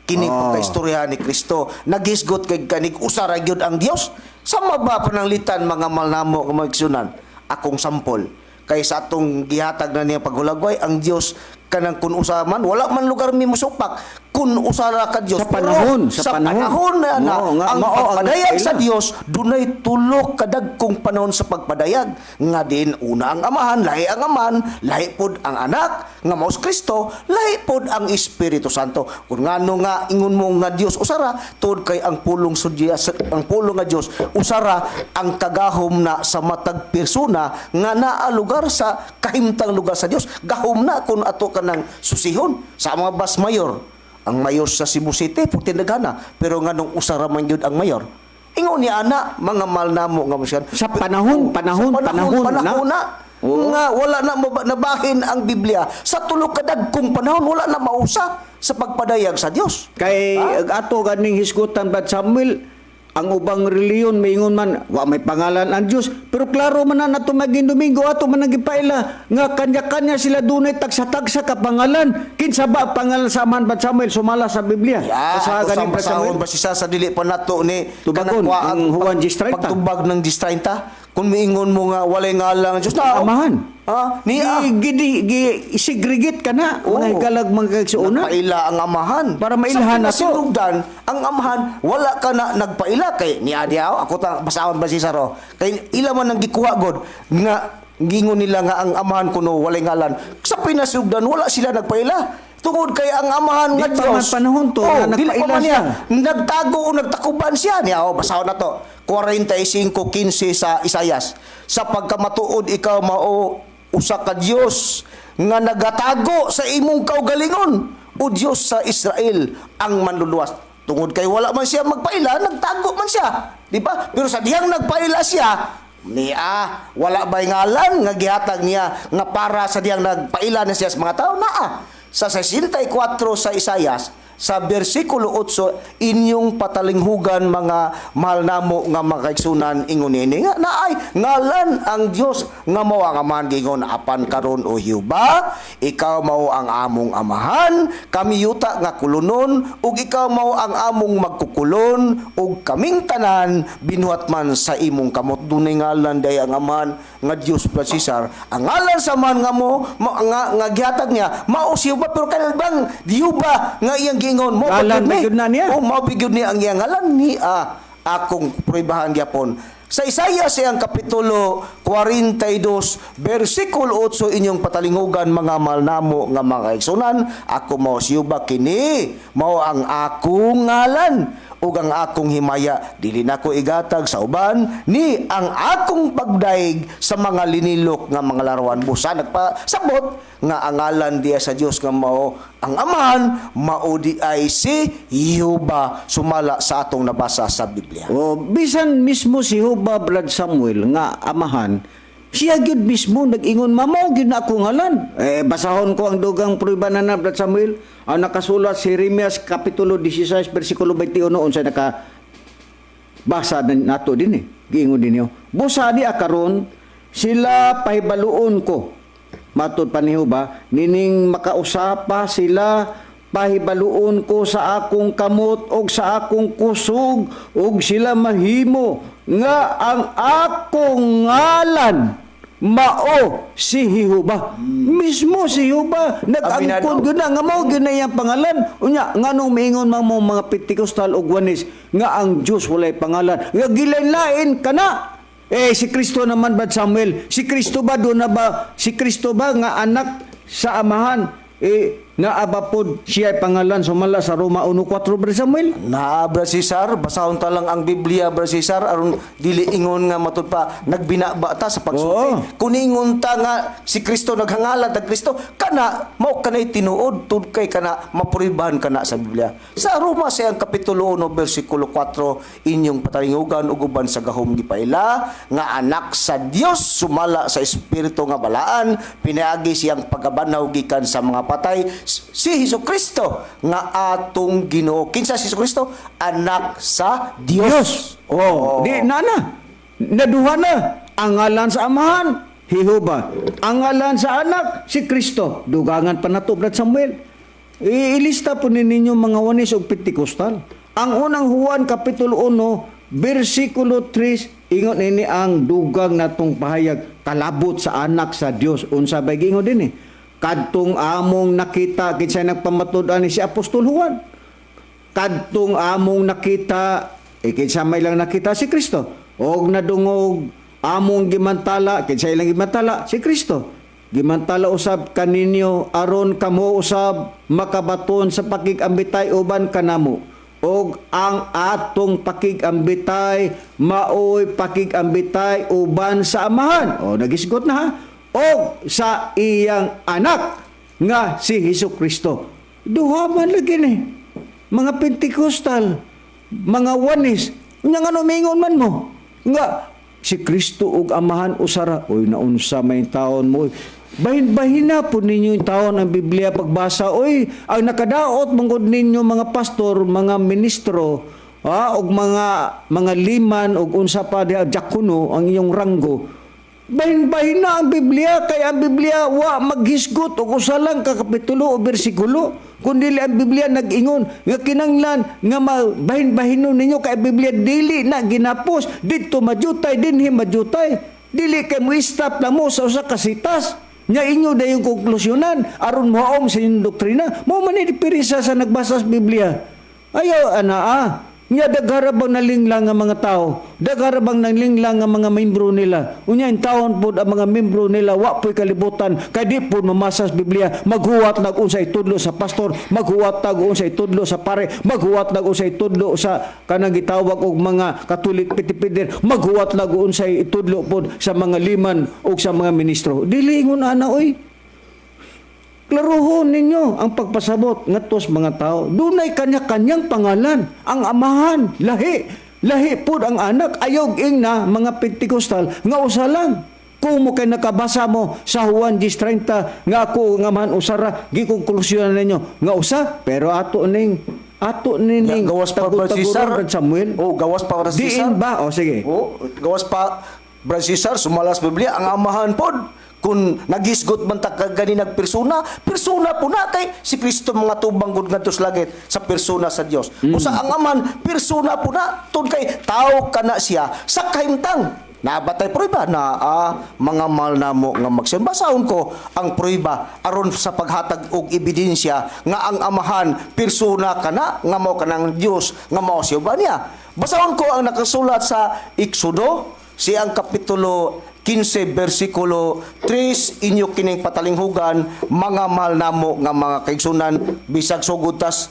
Kini pagkaistorya ni Kristo, nagisgot kay kanig usara gyud ang Dios. Sama ba pananglitan, mga malnamo nga magsunan? Akong sampol kay sa atong gihatag na niya paghulagway ang Dios kanang kun usa man, wala man lugar mi mosupak kun usara ka Dios. Sa panahon, Pero sa sa panahon. panahon na Oo, nga, ang mao ang pagpadayag sa nagpaila. Dios dunay tulo kadagkong panahon sa pagpadayag nga din una ang Amahan, lahi ang Amahan, lahi pod ang Anak nga mao si Kristo, lahi pod ang Espiritu Santo. Kung ngano nga ingon mo nga Dios usara, tuod kay ang pulong sa Dios, ang pulong nga Dios usara ang kagahom na sa matag persona nga naa lugar sa kahimtang lugar sa Dios. Gahom na kung ato kanang susihon sa mga bas mayor. Ang mayor sa Cebu City puti nagana, pero nganong usara man gyud ang mayor? Ingon ni ana, mga mahal namo nga musyan. Sa panahon, panahon, Sa panahon, panahon, panahon na. na. Oo. Nga wala na nabahin ang Biblia sa tulo ka dagkong panahon, wala na mausa sa pagpadayag sa Dios. Kay ato ganing hisgutan, Brad Samuel, ang ubang reliyon maingon man wa may pangalan ang Dios, pero klaro man na nato maging Domingo ato man ang gipaila nga kanya-kanya sila dunay tagsa-tagsa ka pangalan. Kinsa ba ang pangalan sa Amahan, Brad Samuel, sumala sa Biblia? Ya, Basa ato ganing, sa Brad basahon Samuel. ba siya sa dili pa nato ni Tubagon, kanang kuha ang Juan 10:30. Pagtubag ng 10:30 kung miingon mo nga walay ngalan ang Dios na Amahan. Ha? Niya. Gi segregate ka na Oo. mga higalag, mga kaigsuonan. Nagpaila ang Amahan. Para mailhan Sa na to. pinasindugdan, ang Amahan, wala ka na nagpaila. Kay ni Adiaw, ako ta, basahon ba si Saro? Kay ila man ang gikuha god, nga gingon nila nga ang Amahan kuno walay ngalan. Sa pinasugdan, wala sila nagpaila. Tungod kay ang Amahan nga Di pa man Diyos. panahon to, Oh, nga dili pa nagpaila man niya. siya. Nagtago o nagtakuban siya. Niya, oh, basahon na to. 45:15 sa Isayas. Sa pagkamatuod ikaw mao usa ka Dios nga nagatago sa imong kaugalingon, o Dios sa Israel ang manluluwas. Tungod kay wala man siya magpaila, nagtago man siya. Di ba? Pero sa dihang nagpaila siya, niya, wala ba'y ngalan nga gihatag niya nga para sa dihang nagpaila na siya sa mga tao? Naa. Sa 64 sa Isayas, sa bersikulo 8, inyong patalinghugan, mga mahal namo nga mga kaigsunan, ingon ini nga naay ngalan ang Dios nga mao ang Amahan. Gingon, apan karon, o Jehova, ikaw mao ang among Amahan, kami yuta nga kulunon ug ikaw mao ang among magkukulon ug kaming tanan binuhat man sa imong kamot. Dunay ngalan day ang Amahan nga Dios, Brad Cesar. Ang ngalan sa man nga mo nga gihatag niya mao si Jehova, pero kanang bang Jehova nga iyang giingon mo Ngalan ba gyud ba gyud na niya? Oh, mao ba gyud niya ang iyang ngalan ni Akong pruebahan gyapon. Sa Isaiah siyang kapitulo 42 bersikulo 8, inyong patalingugan, mga mahal namo nga mga kaigsunan. "Ako mao si Jehova, kini mao ang akong ngalan ug ang akong himaya dili nako igatag sa uban, ni ang akong pagdaig sa mga linilok nga mga larawan." Busa nagpasabot nga ang ngalan diya sa Dios nga mao ang Amahan, mao di ay si Jehova, sumala sa atong nabasa sa Biblia. O bisan mismo si Jehova, Brad Samuel, nga amahan, siya gyud mismo nag-ingon, "Mao gyud na akong ngalan." Eh, basahon ko ang dugang prueba na, Brad Samuel. Ang nakasulat si Jeremias kapitulo 16 bersikulo 21, unsay naka basa na nato din eh. Giingon din niyo. "Busa di akaron sila pahibaluon ko." Matud pa ni ba, "Nining makausapa sila, pahibaluon ko sa akong kamot og sa akong kusog og sila mahimo nga ang akong ngalan mao si Jehova." Mismo si Jehova nag-angkon Aminado. Gyud na nga mao gyud na iyang pangalan. Unya nganong miingon man mo mga Pentecostal ug Oneness nga ang Dios walay pangalan? Nga gilain-lain kana. Eh si Kristo naman ba, Samuel? Si Kristo ba do na ba? Si Kristo ba nga anak sa Amahan? Eh naa ba pod siya pangalan sumala sa Roma 1:4, Brad Samuel? Naa, Bra Cesar, basahon ta lang ang Biblia, Bra Cesar, aron dili ingon nga matud pa nagbinaba ta sa pagsulti. Kung ingon ta nga si Kristo naghangalan tag Kristo, kana mao kanay tinuod tud kay kana mapuribahan kana sa Biblia. Sa Roma siyang kapitulo 1 bersikulo 4, inyong patalingugan, "Ug uban sa gahom gipaila nga anak sa Dios sumala sa Espiritu nga balaan pinaagi siyang pagkabanhaw gikan sa mga patay, si Hesus Kristo nga atong Ginoo." Kinsa si Hesus Kristo? Anak sa Dios. Dios. Oh, di na na. Naduha na. Ang ngalan sa Amahan, Jehova. Ang ngalan sa anak, si Kristo. Dugangan pa nato, Brad Samuel. Iilista po ni ninyo mga Oneness og Pentecostal. Ang unang Juan kapitulo 1, bersikulo 3, ingon ini ang dugang natong pahayag kalabot sa anak sa Dios. Unsa bay giingon din eh? "Kadtong among nakita," kinsay nagpamatud-an ni si Apostol Juan. "Kadtong among nakita," eh kinsa may lang nakita? Si Kristo. "Og nadungog, among gimantala," kinsa ilang gimantala? Si Kristo. "Gimantala usab kaninyo aron kamo usab makabaton sa pakig-ambitay uban kanamo. Og ang atong pakig-ambitay maoy pakig-ambitay uban sa Amahan." O nagisgot na ha. "Og sa iyang anak nga si Hesus Kristo." Duha man lagi ni. Mga Pentecostal, mga Oneness, unya nga mingon man mo nga si Kristo ug Amahan usara. Oy, naunsa may taon mo? Bahin-bahin na po ninyo yung taon ang Biblia pagbasa. Oy, ang nakadaot manggod ninyo mga pastor, mga ministro, ah, og mga liman og unsa pa diha, diakono ang inyong ranggo. Bahin-bahin na ang Biblia kay ang Biblia wa maghisgot og usa lang ka kapitulo o bersikulo. Kundi ang Biblia nag-ingon nga kinanglan nga bahin-bahinon ninyo kay ang Biblia dili na ginapos didto majutay, dinhi majutay. Dili kay mo stop na mo sa usa ka sitas. Nya inyo dayong konklusyonan aron mohaom sa inyong doktrina. Mao man ni diferensya sa nagbasa sa Biblia. Ayaw ana ah. Nya daghara bang nalinglang nga mga tao? Daghara bang nalinglang nga mga membro nila? Unya in taon pod ang mga membro nila wa po'y kalibutan kay di pod mamasa sa Biblia, maghuwat lag unsay tudlo sa pastor, maghuwat lag unsay tudlo sa pare, maghuwat lag unsay tudlo sa kanang gitawag og mga Katolik petipider, maghuwat lag unsay tudlo pod sa mga liman og sa mga ministro. Dili ingon ana oy. Klaruhon ninyo ang pagpasabot ngadto sa mga tao. Dunay kanya-kanyang pangalan. Ang Amahan, lahi. Lahi pud ang anak. Ayaw ing na mga Pentecostal nga usa lang. Kung mo kay nakabasa mo sa Juan 10:30 nga ako nga Amahan usara, gikonklusyonan ninyo nga usa, pero ato ning Ya, gawas pa, Brad Cesar. Brad Samuel. Oh, gawas pa, Brad Cesar. Diin ba? O sige. Oh, gawas pa, Brad Cesar, sumala sa Biblia ang Amahan pod. Kung nagisgot man ta kagani nagpersona, persona po na kay si Kristo mga tubang gud ngadto sa langit sa persona sa Dios. Usa ang Amahan, persona po na tun kay tao kana siya sa kahimtang. Naa ba tay prueba na mga mahal namo nga magsiyon? Basahon ko ang prueba aron sa paghatag og ebidensya nga ang Amahan persona kana nga mao kanang Dios nga mao siya ba niya. Basahon ko ang nakasulat sa Exodo siyang kapitulo 15 bersikulo 3, inyo kining patalinghugan, mga mahal namo nga mga kaigsunan, bisag sugod tas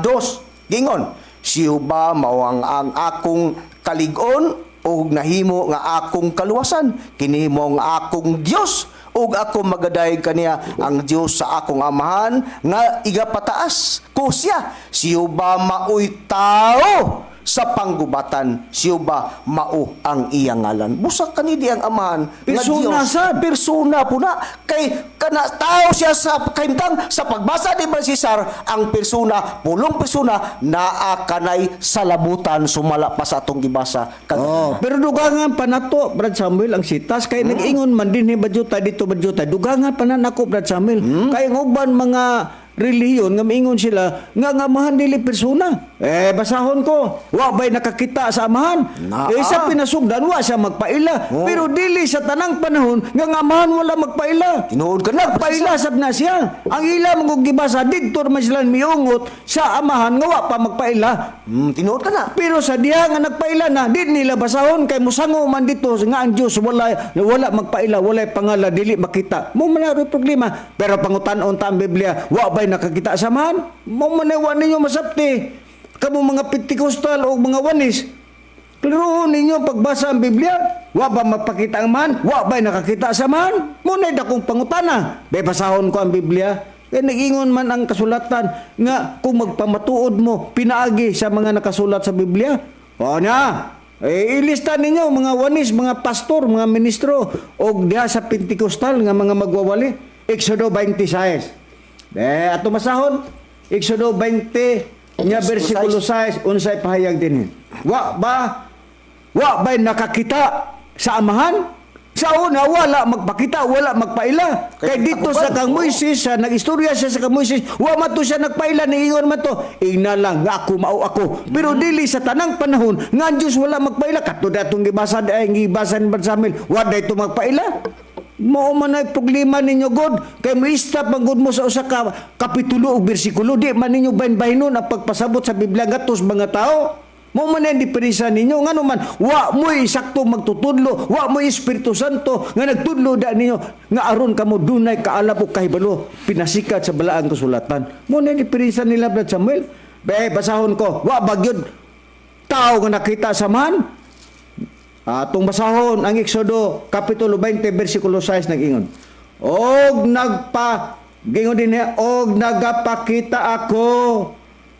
dos. Gingon siyo ba mao ang akong kalig-on ug nahimo nga akong kaluwasan? Kini mo ang akong Dios ug ako magadayeg kaniya, ang Dios sa akong amahan nga igapataas ko siya. Siyo ba maoy tao sa panggubatan? Siyo ba mao ang iyang ngalan? Busa kanidi ang Amahan nga Persona Dios. sad. Persona po na kay kana tao siya sa kahimtang. Sa pagbasa ni Brother Cesar, ang persona, pulong persona, naa kanay sa labutan sumala pa sa atong gibasa. Oh, pero dugangan pa nato, Brad Samuel, ang sitas kay nag-ingon man dinhi badyuta dito badyuta. Dugangan pa na nako, Brad Samuel. Kay ang uban mga relihiyon nga miingon sila nga ang Amahan dili persona. Eh, basahon ko. Wa bay nakakita sa Amahan? Naa. Eh, sa pinasugdan wa siya magpaila. Oh. Pero dili sa tanang panahon nga ang Amahan wala magpaila. Tinuod ka na. Nagpaila sab na siya. Ang ila mga gibasa didto man sila miungot sa Amahan nga wa pa magpaila. Tinuod ka na. Pero sa diha nga nagpaila na, di nila basahon kay musango man dito nga ang Dios wala wala magpaila, walay pangalan, dili makita. Mo man na problema. Pero pangutan-on ta ang Biblia, wa bay nakakita sa man? Mo man na wa ninyo masabti. Kamo mga Pentecostal o mga Oneness, klarohon ninyo pagbasa ang Biblia. Wa ba magpakita ang man? Wa ba'y nakakita sa man? Muna dakong pangutana. Be, basahon ko ang Biblia. Kaya nag-ingon man ang kasulatan nga kung magpamatuod mo, pinaagi sa mga nakasulat sa Biblia. O na, eh, ilista ninyo mga Oneness, mga pastor, mga ministro, o diha sa Pentecostal nga mga magwawali. Exodo 26. Eh, ato masahon. Exodo 20 nya bersikulo 6, unsay pahayag dinhi? Wa ba'y nakakita sa Amahan? Sa una, wala magpakita, wala magpaila. Kay Kay dito sa kang Moises, sa nag-istorya siya sa kang Moises, wa man to siya nagpaila, niingon man to, ingna lang nga ako mao ako. Pero dili sa tanang panahon nga ang Dios wala magpaila. Kato datong gibasa ay gibasa ni Brad Samuel, wa day to magpaila. Mao man ay problema ninyo God kay mo-stop man gud mo sa usa ka kapitulo o bersikulo, di man ninyo bahin-bahinon ang pagpasabot sa Biblia ngadto sa mga tao. Mo man ang diferensya ninyo, ngano man wa mo'y sakto magtutudlo, wa mo'y Espiritu Santo nga nagtudlo da ninyo nga aron kamo dunay kaalam o kahibalo pinasikat sa balaang kasulatan. Mo na ang diferensya nila, Brad Samuel. Be, basahon ko, wa ba gyud tao nga nakita sa man? Atong basahon ang Exodo kapitulo 20 bersikulo 6, nag-ingon. Og nagpa gingon din niya, og nagapakita ako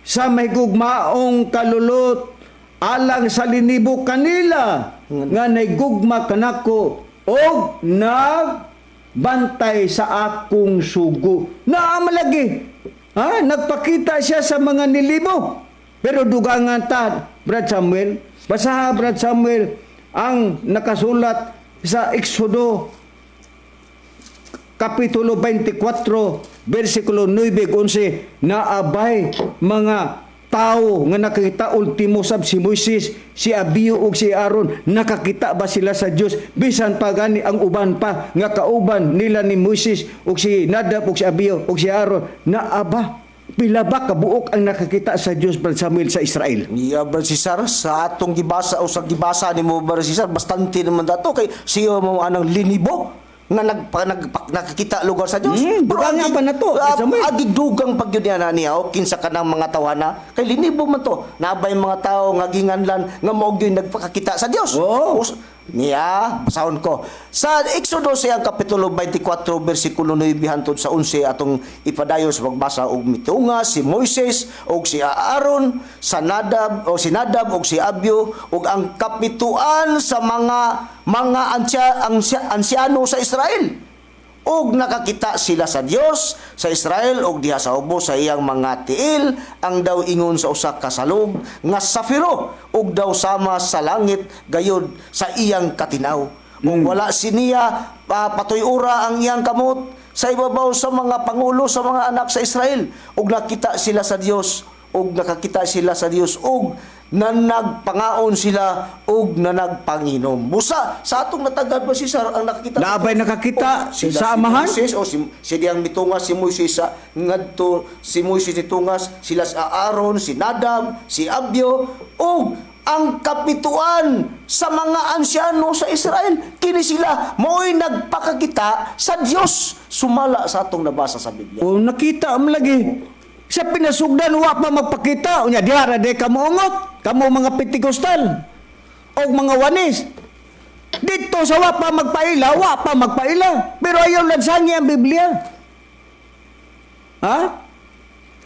sa mahigugmaong kalulot alang sa linibo kanila nga naigugma kanako og nagbantay sa akong sugo. Naa malagi. Ha? Nagpakita siya sa mga nilibo. Pero dugangan ta, Brad Samuel. Basaha, Brad Samuel, ang nakasulat sa Exodo Kapitulo 24, versikulo 9, 11, naabay mga tao nga nakakita? Ultimo sab si Moises, si Abiu ug si Aaron, nakakita ba sila sa Dios? Bisan pa gani ang uban pa nga kauban nila ni Moises ug si Nadab ug si Abiu ug si Aaron, naaba? Pila ba kabuok ang nakakita sa Dios, Brad Samuel, sa Israel? Yeah, Brother Cesar, sa atong gibasa o sa gibasa ni mo, Brother Cesar, bastante naman dato kay siya mo anang linibo nga nakakita lugar sa Dios. Dugang pa na to, Samuel. Agi dugang pag yun na niya, o kinsa ka ng mga tawhana, kay linibo man to. Nabay mga tao nga ginganlan nga mao gyud nagpakakita sa Dios. Oo. Niya, basahon ko. Sa Exodo siyang kapitulo 24 bersikulo 9 hantod sa 11, atong ipadayon sa pagbasa, og mitunga si Moises og si Aaron sa Nadab o si Nadab og si Abiu og ang kapituan sa mga ansyano sa Israel, ug nakakita sila sa Dios sa Israel, ug diha sa ubos sa iyang mga tiil ang daw ingon sa usa ka salog nga safiro ug daw sama sa langit gayud sa iyang katinaw. Ug wala siniya patuyura ang iyang kamot sa ibabaw sa mga pangulo sa mga anak sa Israel, ug nakita sila sa Dios, ug nakakita sila sa Dios ug Na nagpangaon sila ug na nagpanginom. Busa sa atong natagad ba si Sir ang nakakita? Naabay nakakita Oh, sila sa si amahan? Moises, o si diyang mitungas si Moises sa ngadto si Moises nitungas sila sa Aaron, si Nadab, si Abio ug ang kapituan sa mga ansyano sa Israel. Kini sila mao'y nagpakakita sa Dios sumala sa atong nabasa sa Biblia. O nakita am lagi. Sa pinasugdan wa pa magpakita. Unya diha ra day kamo ungot, kamo mga Pentecostal og mga Wanis. Dito sa wa pa magpaila, wa pa magpaila. Pero ayaw lansangi ang Biblia. Ha?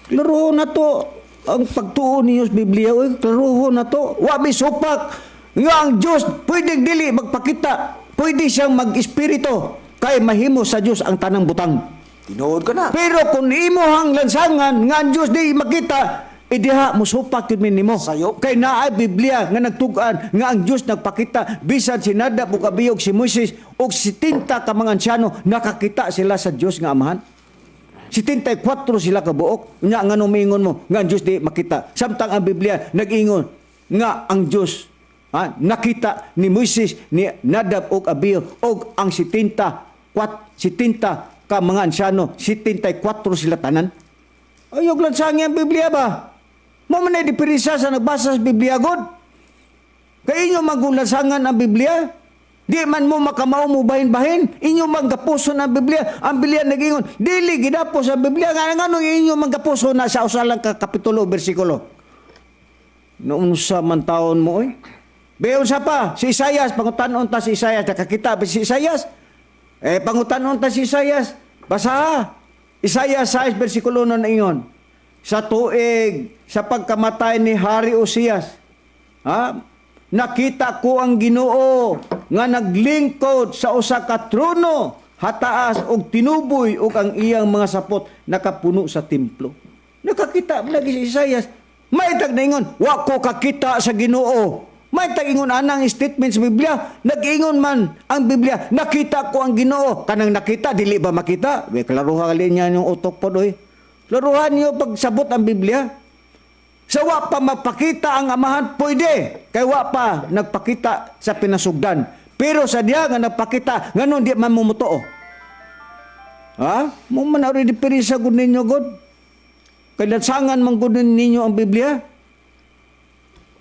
Klaruho na to ang pagtuo ninyo sa Biblia. Uy, klaruho na to. Wa may supak. Nga ang Diyos, pwedeng dili magpakita. Pwede siyang mag-espiritu. Kay mahimo sa Diyos ang tanang butang. Tinuod ka na. Pero kung imo ang lansangan nga ang Diyos di makita, idiha musupak yun nimo. Sayop. Kay naay Biblia nga nagtug-an nga ang Diyos nagpakita bisan si Nadab ug Abiyog, si Moises ug si tinta ka mga ansyano, nakakita sila sa Diyos nga Amahan. 74 sila kabuok. Nya nga mingon mo nga ang Diyos di makita. Samtang ang Biblia nag-ingon nga ang Diyos, ha, nakita ni Moises, ni Nadab ug Abihu ug ang 70 ka mga ansyano, 74 sila tanan. Ayog lang sa ang Biblia ba? Mo man ay diferensya sa nagbasa sa Biblia god. Kay inyo magulansangan ang Biblia. Di man mo makamao mo bahin-bahin. Inyo manggapuso ang Biblia. Ang Biblia nag-ingon, dili gidapos ang Biblia. Nga nga inyo manggapuso na sa usa lang ka kapitulo o bersikulo. Noon sa man taon mo oy. Beon sa pa si Isayas, pangutan-on ta si Isayas, nakakita ba si Isayas? Eh pangutan-on ta si Isayas. Basa. Isayas 6 bersikulo 1 na ingon. Sa tuig sa pagkamatay ni Hari Osias, ha? Nakita ko ang Ginoo nga naglingkod sa usa ka trono hataas og tinuboy ug ang iyang mga sapot nakapuno sa templo. Nakakita man lagi si Isayas. May tag naingon, wa ko kakita sa Ginoo. May tag ingon anang statement sa Biblia, nag-ingon man ang Biblia, nakita ko ang Ginoo. Kanang nakita dili ba makita? We klaruha gali niya yung utok pod oy. Klaruhan niyo pagsabot ang Biblia. Sa wa pa mapakita ang Amahan, pwede. Kay wa pa nagpakita sa pinasugdan. Pero sa diya nga nagpakita, nganon di man mumutuo. Ha? Mo man already diferensya gud ninyo god. Kay lansangan man gud ninyo ang Biblia.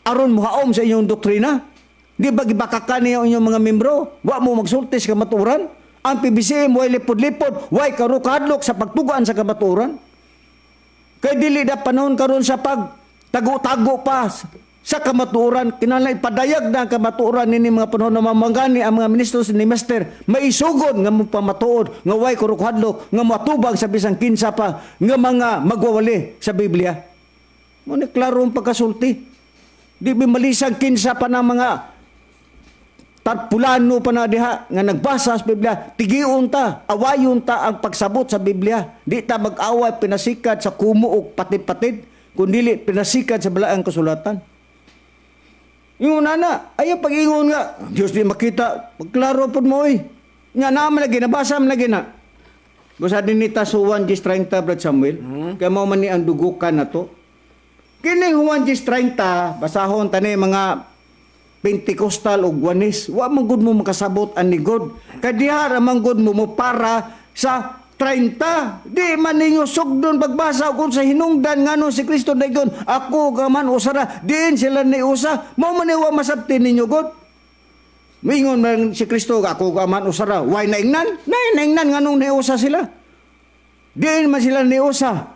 Aron mohaom sa inyong doktrina. Di ba gibakakan niyo ang inyong mga membro? Wa mo magsulti sa kamatuoran? Ang PBCM way lipod-lipod, way karukadlok sa pagtugaan sa kamatuoran. Kay dili na panahon karon sa pag tago-tago pa sa kamatuoran, kinahanglan ipadayag na ang kamatuoran nini mga panahon na mamangani ang mga ministro ni Master maisugod nga mopamatuod nga way kurukhadlok nga moatubang sa bisan kinsa pa nga mga magwawali sa Biblia. Mo ni klaro ang pagkasulti. Di ba malisang kinsa pa ng mga tarpulano pa na diha nga nagbasa sa Biblia, tigion ta, awayon ta ang pagsabot sa Biblia. Di ta mag-away pinasikat sa kumo o patid-patid, kundi pinasikat sa balaang kasulatan. Ingon na na, ayaw pag-ingon nga, Diyos di makita, pagklaro po mo eh. Nga naman lagi, nabasa man lagi na. Basta din ni ta sa 1 10.30, Brad Samuel, kaya mao man ni ang dugukan na to. Kining Juan 10.30, basahon tani mga Pentecostal o Wanis, wa man gud mo makasabot ani God. Kay diha ra man gud mo mo para sa 30. Di man ninyo sugdon pagbasa kung sa hinungdan ngano si Kristo dayon ako ka man usara diin sila ni usa mo man ni wa masabti ninyo God. Mingon man si Kristo ako ka man usara. Why naingnan? Nay naingnan nganong niusa sila. Diin man sila niusa.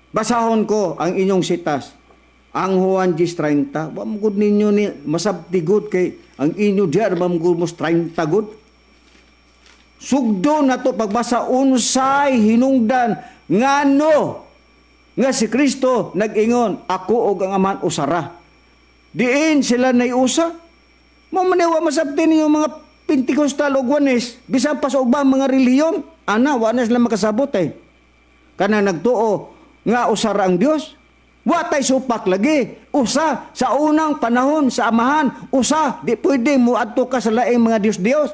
Basahon ko ang inyong sitas. Ang Juan 10.30, wa mo gud ninyo ni masabti gud kay ang inyo diar ba mo gud mos 30 gud. Sugdo na to pagbasa unsay hinungdan ngano nga si Kristo nag-ingon ako og ang Amahan usara. Diin sila naiusa. Mo man wa masabti ninyo mga Pentecostal og Wanis, bisan pa sa ubang mga relihiyon, ana wa na sila makasabot eh. Kana nagtuo nga usara ang Dios. Wa tay supak lagi. Usa sa unang panahon sa Amahan, usa di pwede mo adto ka sa laing mga Dios-Dios.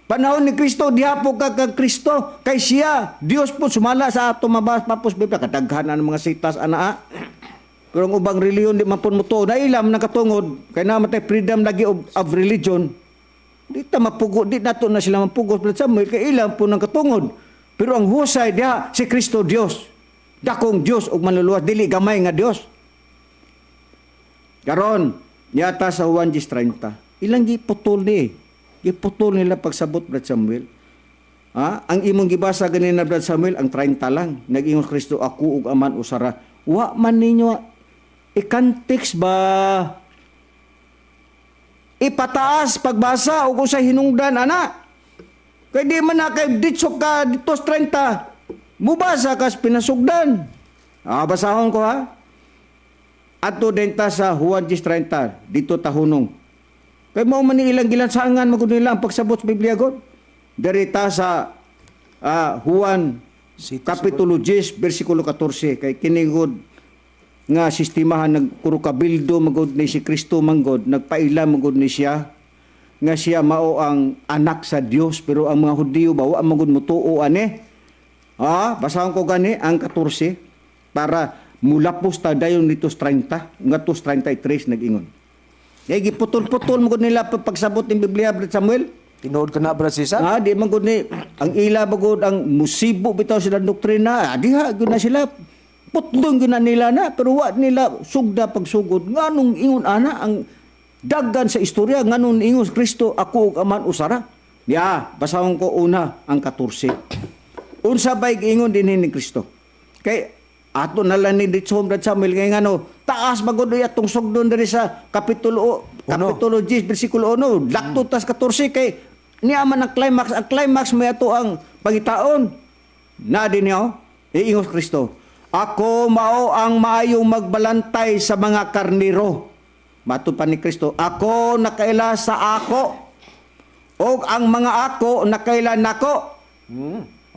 Panahon ni Kristo, diha po ka kag Kristo, kay siya, Dios po sumala sa ato mabas papos Biblia, kadaghan ang mga sitas anaa. Pero ang ubang relihiyon di man pud motuo, naila man ang katungod kay naa man tay freedom lagi of religion. Di ta mapugo, di nato na sila mapugos, Brad Samuel, kay ilang po ng katungod. Pero ang husay diha si Kristo Dios. Dakong Dios ug manluluwas, dili gamay nga Dios. Karon, yata sa Juan 10:30. Ilang giputol ni. Giputol nila pagsabot, Brad Samuel. Ha? Ang imong gibasa ganina, Brad Samuel, ang 30 lang. Nag-ingon Kristo, "Ako ug Amahan usara." Wa man ninyo i-context ba, ipataas pagbasa o kung sa hinungdan ana. Kay di man na kay ditso ka dito sa 30. Mubasa ka sa pinasugdan. Ah, basahon ko ha. Adto din ta sa Juan 10:30 dito tahunong. Kay mao man ni ilang gilansangan magud nila ang pagsabot sa Biblia god. Diri ta sa Juan City. Kapitulo 10 bersikulo 14, kay kini gud nga sistemahan nagpuro kabildo magud ni si Kristo manggod, nagpaila magud ni siya nga siya mao ang anak sa Dios, pero ang mga Hudiyo ba wa magud motuo ani. Ah, basahon ko gani ang 14 para mulapos ta dayon dito sa 30 ngadto sa 33. Nag-ingon. Kay giputol-putol magud nila pagsabot ng Biblia, Brad Samuel. Tinuod ka na, Brad Cesar? Ah, di man gud ni ang ila bagod ang musibo bitaw sila doktrina. Ah, diha gyud na sila. Putlong gyud na nila na, pero wa nila sugda pagsugod nganong ingon ana ang daggan sa istorya, nganong ingon si Kristo, "Ako ug Amahan usara." Ya, basahon ko una ang 14. Unsa bay giingon dinhi ni Kristo? Kay ato na lang ni dito, Brad Samuel, kay ngano taas magud atong sugdon diri sa kapitulo Uno. kapitulo 10 bersikulo 1 lakto tas 14, kay niya man ang climax. Ang climax may ato ang pangitaon na din niyo. Iingos Kristo, "Ako mao ang maayong magbalantay sa mga karniro." Matud pa ni Kristo, "Ako nakaila sa ako og ang mga ako nakaila nako."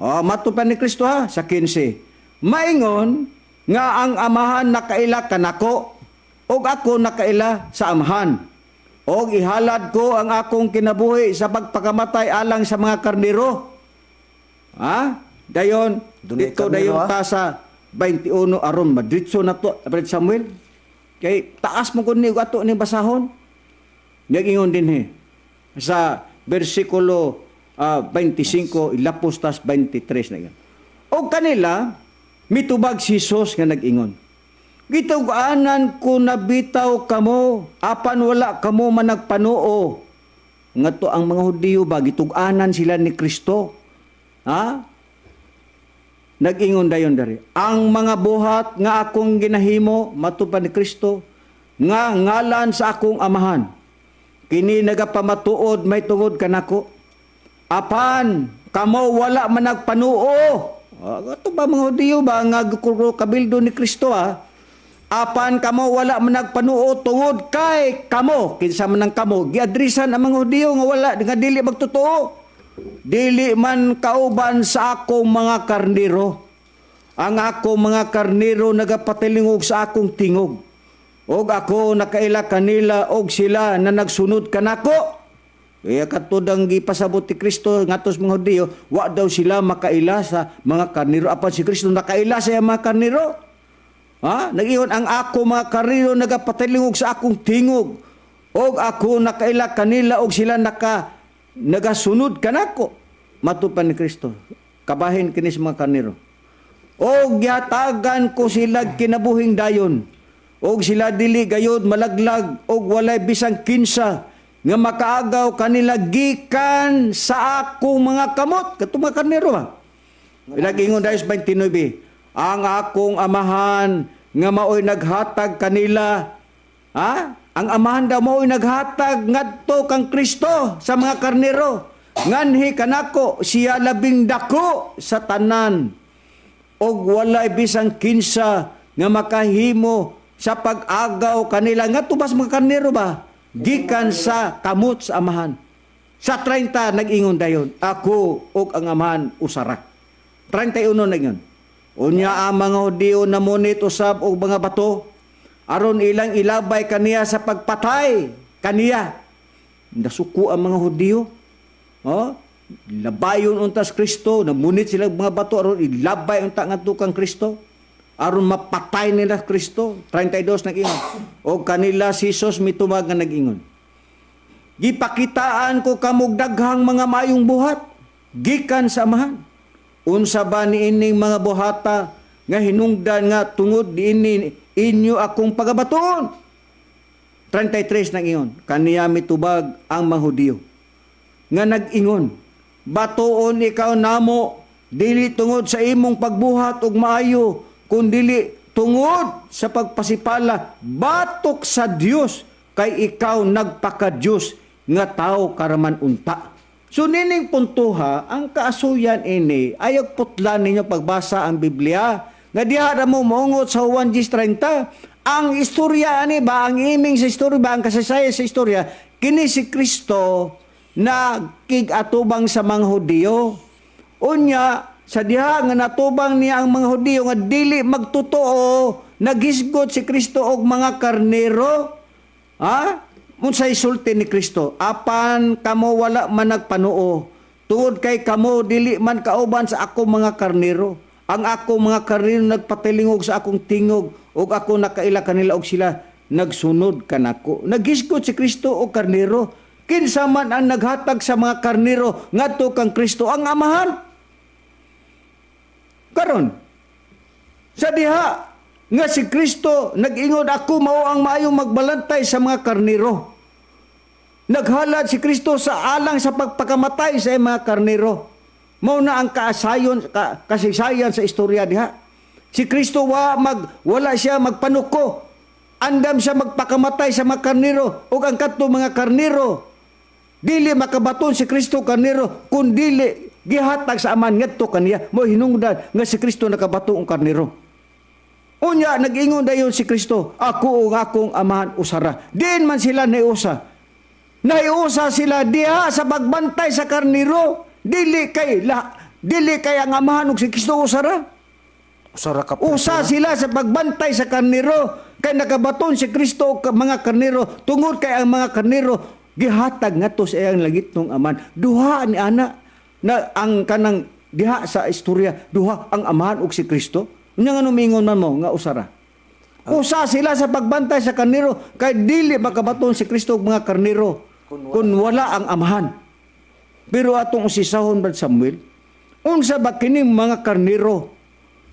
Oh, matud pa ni Kristo ha sa 15. Maingon nga ang Amahan nakaila kanako ug ako nakaila sa Amahan. Og ihalad ko ang akong kinabuhi sa pagpakamatay alang sa mga karniro. Ha? Dayon, Dunay dito karniro, dayon ha? ta sa 21 aron madritso na to, Brad Samuel. Kay taas mo kun ni ato ni basahon. Nag-ingon din he sa bersikulo 25 ilapos tas 23 na ingon. O kanila mitubag si Jesus nga nag-ingon, "Gitug-anan ko na bitaw kamo apan wala kamo managpanuo." Ngadto ang mga Hudiyo ba, gitug-anan sila ni Kristo. Ha? Nag-ingon dayon dari, "Ang mga buhat nga akong ginahimo," matud pa ni Kristo, "nga ngalan sa akong Amahan, kini nagapamatuod may tungod kanako. Apan kamo wala man nagpanuo." Ah, ato ba mga Hudiyo ba nga kabildo ni Kristo ha? "Apan kamo wala man nagpanuo tungod kay kamo," kinsa man ang kamo, giadresan ang mga Hudiyo nga wala nga dili magtotoo. "Dili man kauban sa akong mga karniro. Ang akong mga karniro nagapatilingog sa akong tingog. Og ako nakaila kanila og sila na nagsunod kanako." Kaya katud ang gipasabot ni Kristo ngadto sa mga Hudiyo, wa daw sila makaila sa mga karniro apan si Kristo nakaila sa iyang mga karniro. Ha? Nag-ingon, "Ang ako mga karniro nagapatilingog sa akong tingog. Og ako nakaila kanila og sila nagasunod kanako." Matud pa ni Kristo. Kabahin kini sa mga karniro. "Og gihatagan ko sila kinabuhing dayon. Og sila dili gayod malaglag og walay bisang kinsa nga makaagaw kanila gikan sa akong mga kamot." Katong mga karniro ba? Nag-ingon dahil sa 29, "Ang akong Amahan nga maoy naghatag kanila." Ha? Ang Amahan daw maoy naghatag ngadto kang Kristo sa mga karnero. "Nganhi kanako siya labing dako sa tanan og walay bisang kinsa nga makahimo sa pag-agaw kanila," ngadto ba sa mga karnero ba, "gikan sa kamot sa Amahan." Sa 30 nag-ingon dayon, "Ako ug ang Amahan usara." 31 na ingon. Unya ang mga Hudiyo namunit usab og mga bato aron ilang ilabay kaniya sa pagpatay kaniya. Nasuko ang mga Hudiyo. Oh, labayon untas Kristo, namunit sila mga bato aron ilabay unta ngadto kang Kristo. Aron mapatay nila Kristo. 32 nag-ingon. O kanila si Jesus mitubag nga nag-ingon. Gipakitaan ko kamog daghang mga maayong buhat gikan sa Amahan. Unsa ba niining mga buhata nga hinungdan nga tungod niini inyo akong pagabatuon? 33 nang ingon, kaniya mitubag ang mga Hudiyo nga nag-ingon, batuon ikaw namo dili tungod sa imong pagbuhat og maayo, kundili tungod sa pagpasipala batok sa Dios, kay ikaw nagpaka-Dios nga tao karaman unta. So nining puntuha, ang kaasuyan ini, ayaw putlan ninyo pagbasa ang Biblia. Nga diha ra mo moungot sa Juan 10:30. Ang istorya ani ba, ang iming sa istorya ba, ang kasaysayan sa istorya, kini si Kristo na atubang sa mga Hudiyo. Unya, sa diha nga natubang niya ang mga Hudiyo nga dili magtotoo, naghisgot si Kristo og mga karnero. Ha? Unsay sulti ni Kristo? Apan kamo wala man nagpanuo. Tungod kay kamo dili man kauban sa ako mga karnero. Ang ako mga karnero nagpatilingog sa akong tingog ug ako nakaila kanila og sila nagsunod kanako. Naghisgot si Kristo og karnero. Kinsa man ang naghatag sa mga karnero ngadto kang Kristo? Ang Amahan. Karon, sa diha nga si Kristo nag-ingon, ako mao ang maayong magbalantay sa mga karnero. Naghalad si Kristo sa alang sa pagpakamatay sa mga karnero. Mao na ang kaasayon kasaysayan sa istorya diha. Si Kristo wala siya magpanuko. Andam siya magpakamatay sa mga karnero ug ang kadto mga karnero dili makabaton si Kristo karnero kun dili gihatag sa Aman ngadto kaniya. Mo hinungdan nga si Kristo nakabato og karnero. Unya nag-ingon dayon si Kristo, ako ug akong Amahan usara. Diin man sila naiusa. Naiusa sila diha sa pagbantay sa karnero. Dili kay ang Amahan ug si Kristo usara. Usara ka Usa sila sa pagbantay sa karnero kay nakabaton si Kristo og mga karnero tungod kay ang mga karnero gihatag ngadto sa iyang langitnong Aman. Duha ni ana na ang kanang diha sa istorya, duha ang Amahan ug si Kristo. Unya nga mingon man mo nga usara. Usa sila sa pagbantay sa karnero kay dili makabaton si Kristo og mga karnero kun wala ang Amahan. Pero atong usisahon, Brad Samuel, unsa ba kining mga karnero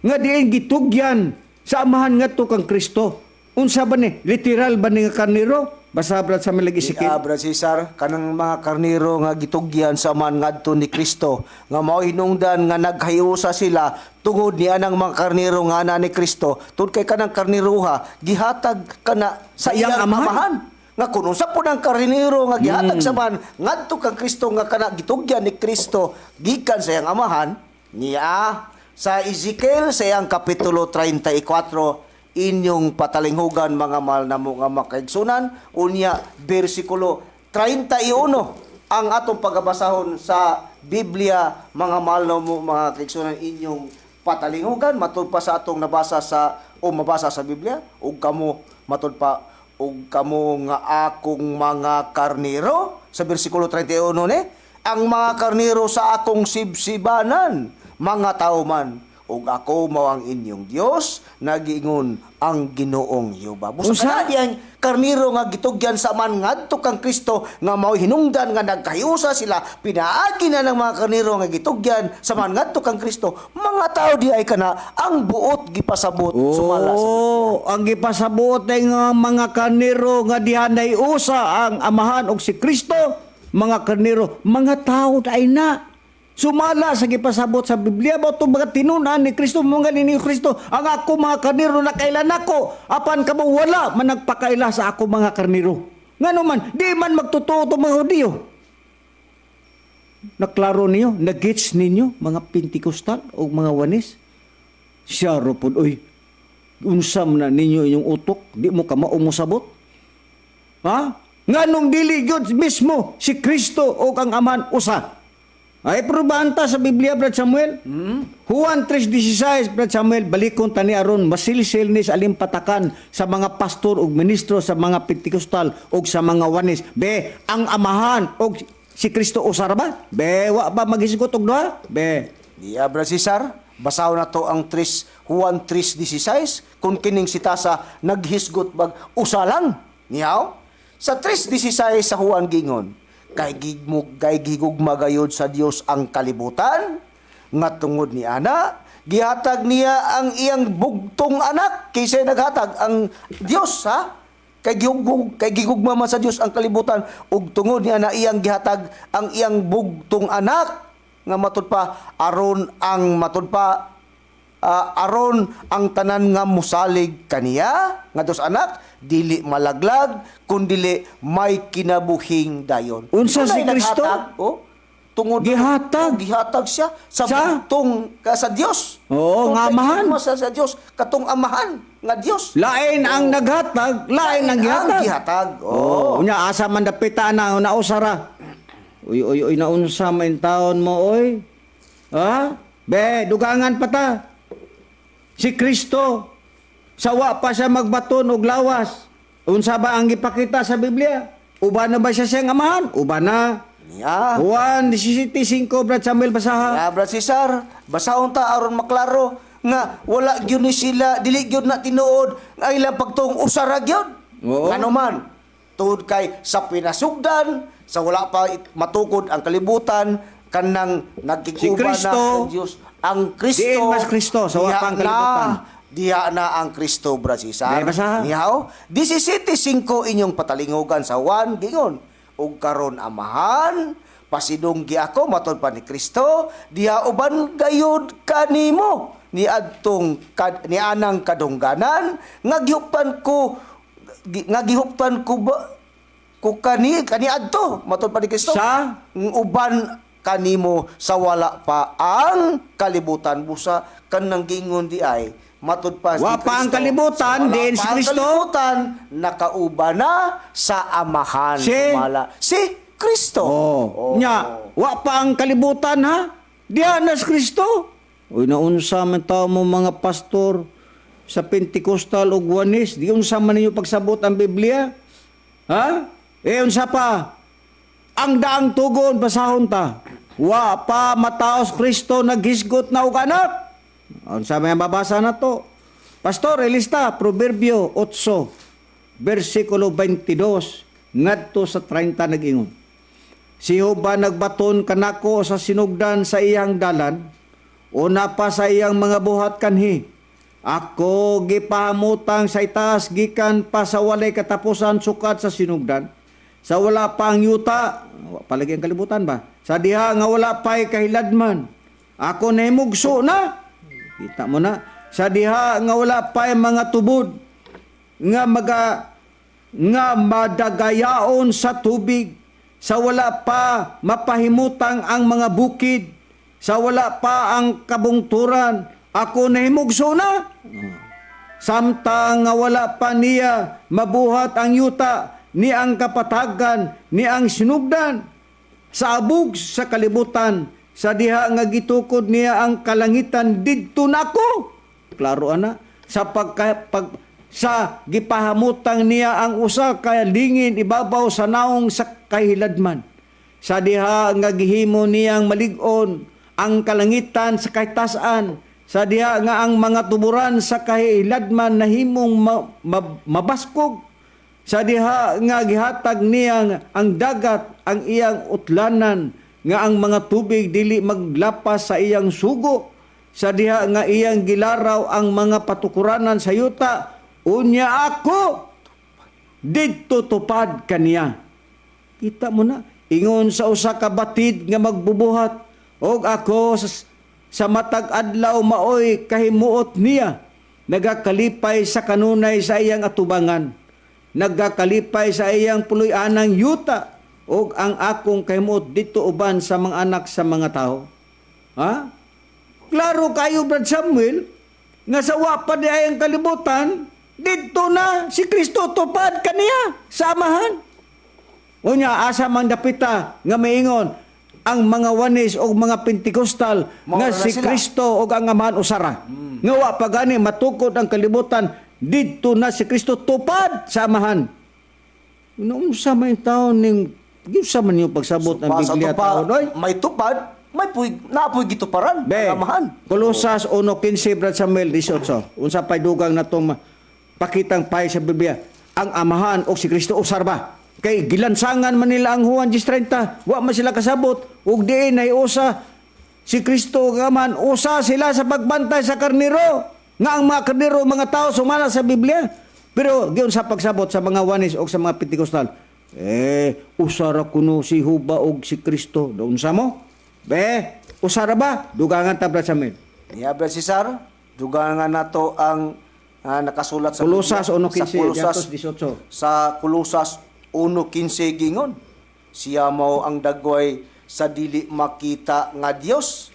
nga diin gitugyan sa Amahan ngadto kang Kristo? Unsa ba ni? Literal ba ni nga karnero? Basa, Brad Samuel, lagi sikip. Iya, Brad Cesar, kanang mga karnero nga gitugyan sa man ngadto ni Kristo, nga mao hinungdan nga naghayosa sila tungod ni anang mga karnero nga ana ni Kristo, tungod kay kanang karneruha gihatag kana sa Sa iyang iyang Amahan. Amahan. Nga kun unsa po ng karnero nga gihatag sa man ngadto kang Kristo nga kana gitugyan ni Kristo gikan sa iyang Amahan niya sa Ezekiel sa iyang kapitulo 34, inyong patalinghugan, mga mahal na mo nga makaigsunan, unya bersikulo 31 ang atong pagabasahon sa Biblia, mga mahal na mo mga kaigsunan, inyong patalinghugan matud pa sa atong nabasa sa o mabasa sa Biblia, ug kamo, matud pa, ug kamo nga akong mga karnero, sa bersikulo 31 ni, ang mga karnero sa akong sibsibanan, mga tao man, ug ako mao ang inyong Dios, nagiingon ang Ginoong Jehova. Busa Unsa? kana diyang karnero nga gitugyan sa man ngadto kang Kristo nga mao hinungdan nga nagkahiusa sila pinaagi na ng mga karnero nga gitugyan sa man ngadto kang Kristo, mga tao di ay kana ang buot gipasabot sumala sa Oh, ang gipasabot ay nga mga karnero nga diha usa ang Amahan og si Kristo, mga karnero, mga tao ay na. Sumala sa gipasabot sa Biblia ba itong mga tinunan ni Kristo, mga ni Kristo, ang ako mga karnero nakailan nako, apan kamo wala man nagpakaila sa ako mga karnero. Ngano man, di man magtotoo itong mga Hudiyo. Naklaro niyo, nagets ninyo, mga Pentecostal o mga Wanis. Siya ro pod, oy. Unsa man na ninyo inyong utok, di mo ka maumosabot. Ha? Nganong dili gyud mismo si Kristo o ang Amahan usa? Ay probahan ta sa Biblia, Brad Samuel. Juan 3:16, Brad Samuel, balikon tani aron masilsil ni sa alimpatakan sa mga pastor ug ministro sa mga Pentecostal ug sa mga Wanis. Be, ang Amahan og si Kristo usa ra ba? Be, wa ba maghisgot og duha? Be. Diya, Brad Cesar, Basahon na to ang 3 Juan 3:16 kung kining sitasa naghisgot bag usa lang niyaw. Sa 3:16 sa Juan gingon, kay gigmug kay gigugma gayud sa Dios ang kalibutan nga tungod ni ana gihatag niya ang iyang bugtong anak. Kaysa naghatag ang Dios, ha, kay gigugma man sa Dios ang kalibutan ug tungod niya na iyang gihatag ang iyang bugtong anak nga matud pa aron ang matud pa aron ang tanan nga musalig kaniya nga dos anak dili malaglag kundili may kinabuhing dayon. Unsa Dunay si Kristo? naghatag, oh, tungod Gihatag. Oh, gihatag siya sa, Sa? bugtong ka sa Dios. Oo, Tungod nga kay amahan. gigugma sa Dios katong amahan nga Dios. Lain ang naghatag, lain ang gihatag. Ang gihatag. Oh, Oh. unya asa man dapita na nausa ra. Uy uy uy, naunsa man taon mo oy. Ha? Be, dugangan pa ta. Si Kristo sawa pa siya magbaton og lawas. Unsa ba ang gipakita sa Biblia? Uban na ba siya siyang amahan? Uban na. Niya. Juan 17:5, Brad Samuel, basaha. Ya, Brad Cesar, basahon ta aron maklaro nga wala gyud ni sila, dili gyud na tinuod nga ilang pagtuong usara gyud. Oo. Ngano man, tungod kay sa pinasugdan, sa wala pa matukod ang kalibutan, kanang nagkiguba Si Kristo, na ang Diyos. Ang Kristo, Diin mas Kristo, sa wala diha pa ang kalibutan. Na, diha na ang Kristo, Brad Cesar. Dahil basaha. Nihaw, 17:5 inyong patalingugan sa Juan, gingon, ug karon amahan, pasidunggi ako matod pa ni Kristo, diha uban gayud kanimo ni adtong kad, ni anang kadungganan nga gihuptan ko nga gihuptan ko ba ko kani kaniadto matod pa ni Kristo Sa? Uban kanimo sa wala pa ang kalibutan. Busa kanang gingon di ay matud pa Wa si pa ang Kristo. kalibutan, Sa wala diin pa si ang Kristo. kalibutan, nakauba na sa amahan. Si? Tumala. Si Kristo. Oh. Nya, wa pa ang kalibutan ha? Diha na si Kristo. Uy, naunsa man tao mo mga pastor sa Pentecostal ug Juanes, di unsa man ninyo pagsabot ang Biblia? Ha? Eh unsa pa? Ang daang tugon basahon ta. Wa pa mataos Kristo naghisgot na og anak. Unsa may mabasa na to? Pastor, ilista Proverbio 8 versikulo 22 ngadto sa 30 nag-ingon. Si Jehova nagbaton kanako sa sinugdan sa iyang dalan, una pa sa iyang mga buhat kanhi. Ako gipahamutang sa itaas gikan pa sa walay katapusan sukad sa sinugdan. Sa wala pa ang yuta, wa palagi ang kalibutan ba? Sa diha nga wala pa'y kahiladman. Ako nahimugso na. Kita mo na. Sa diha nga wala pa'y mga tubod nga maga nga madagayaon sa tubig, sa wala pa mapahimutang ang mga bukid, sa wala pa ang kabungturan, ako nahimugso na. Samtang nga wala pa niya mabuhat ang yuta, ni ang kapatagan, ni ang sinugdan, sa abog sa kalibutan, sa diha nga gitukod niya ang kalangitan didto nako. Klaro ana, sa pagka, pag, sa gipahamutang niya ang usa ka lingin ibabaw sa naong sa kahiladman. Sa diha nga gihimo niyang malig-on ang kalangitan sa kahitasan, sa diha nga ang mga tuburan sa kahiladman nahimong mabaskog, sa diha nga gihatag niya ang dagat ang iyang utlanan, nga ang mga tubig dili maglapas sa iyang sugo, sa diha nga iyang gilaraw ang mga patukuranan sa yuta, unya ako didto tupad kaniya. Kita mo na, ingon sa usa ka batid nga magbubuhat, og ako sa matag adlaw maoy kahimuot niya, nagakalipay sa kanunay sa iyang atubangan, nagakalipay sa iyang puloy-anang yuta, og ang akong kahimuot dito uban sa mga anak sa mga tao. Ha? Klaro kayo, Brad Samuel, nga sa wa pa di ay ang kalibutan, didto na si Kristo tupad kaniya sa amahan. Unya, asa man dapita nga maingon ang mga Wanis o mga Pentecostal Mao nga na si sila. Kristo o ang amahan usara. Nga wa pa gani matukod ang kalibutan, didto na si Kristo tupad sa amahan. Unsa man taon ning giunsa man yung pagsabot ang Pa, sa Biblia tupa, taon oy? may tupad, May puy naapoy gituparan Be, ang Amahan. Kolosas 1:15, Brad Samuel, 18. Unsa pay dugang natong pakitang pay sa Biblia? Ang Amahan o si Kristo usar ba? Kay gilansangan man nila ang Juan 10:30, wa man sila kasabot ug diin nay usa si Kristo ug Amahan, usa sila sa pagbantay sa karnero. Nga ang mga karnero mga tao sumala sa Biblia. Pero giun sa pagsabot sa mga Oneness o sa mga Pentecostal, eh, usara kuno si Huba og si Kristo. Doon sa mo? Be, usara ba? Dugangan ta, Brad Samuel. Niya, Brad Cesar, dugangan nato ang nakasulat sa Kolosas Biblia. 1:15, Sa Kolosas 18. Sa Kolosas 1:15 gingon. Siya mao ang dagway sa dili makita nga Dios,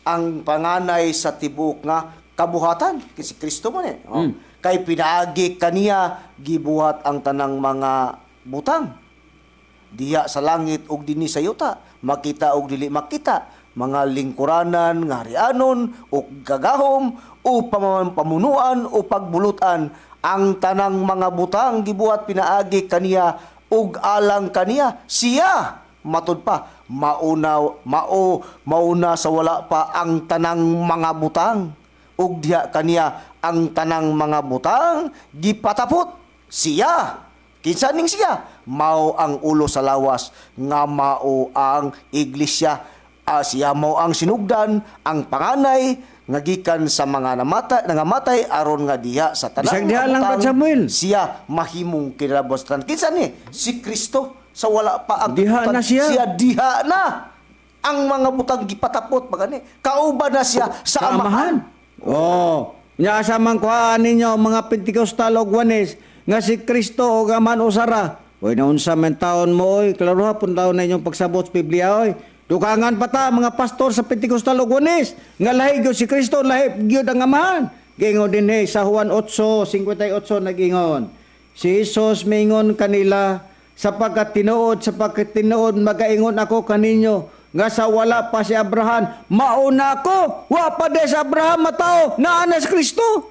ang panganay sa tibuok nga kabuhatan, kay si Kristo man eh. Oh. Kay pinaagi kaniya gibuhat ang tanang mga butang diha sa langit ug dinhi sa yuta, makita ug dili makita, mga lingkuranan, ngarianon ug gagahom o pamunuan o pagbulutan. Ang tanang mga butang gibuhat pinaagi kaniya ug alang kaniya. Siya, matud pa, mauna mao mauna sa wala pa ang tanang mga butang, ug diha kaniya ang tanang mga butang gipatapot. Siya. Kinsa ning siya? Mao ang ulo sa lawas nga mao ang iglesia. Siya mao ang sinugdan, ang panganay nga gikan sa mga namata, nangamatay, aron nga diha sa tanang Bisag diha mga lang, butang, Brad Samuel. siya mahimong kinabostan. Kinsa ni? Si Kristo sa wala pa ang Diha kalibutan. na siya. Siya diha na. Ang mga butang gipatapot magani. Kauban na siya sa Amahan. Oh, nya asa man kuhaan ninyo mga Pentecostal og Oneness nga si Kristo og Amahan usara. Oy, naunsa man taon mo oy, klaro ha pun taon na inyong pagsabot sa Biblia oy. Dugangan pa ta mga pastor sa Pentecostal og Oneness nga lahi gyud si Kristo, lahi gyud ang Amahan. Gingon dinhi sa Juan 8:58 nagingon. Si Jesus mingon kanila, "Sapagkat tinuod magaingon ako kaninyo nga sa wala pa si Abraham, mauna ako." Wa pa de sa Abraham matao, naa na si Kristo.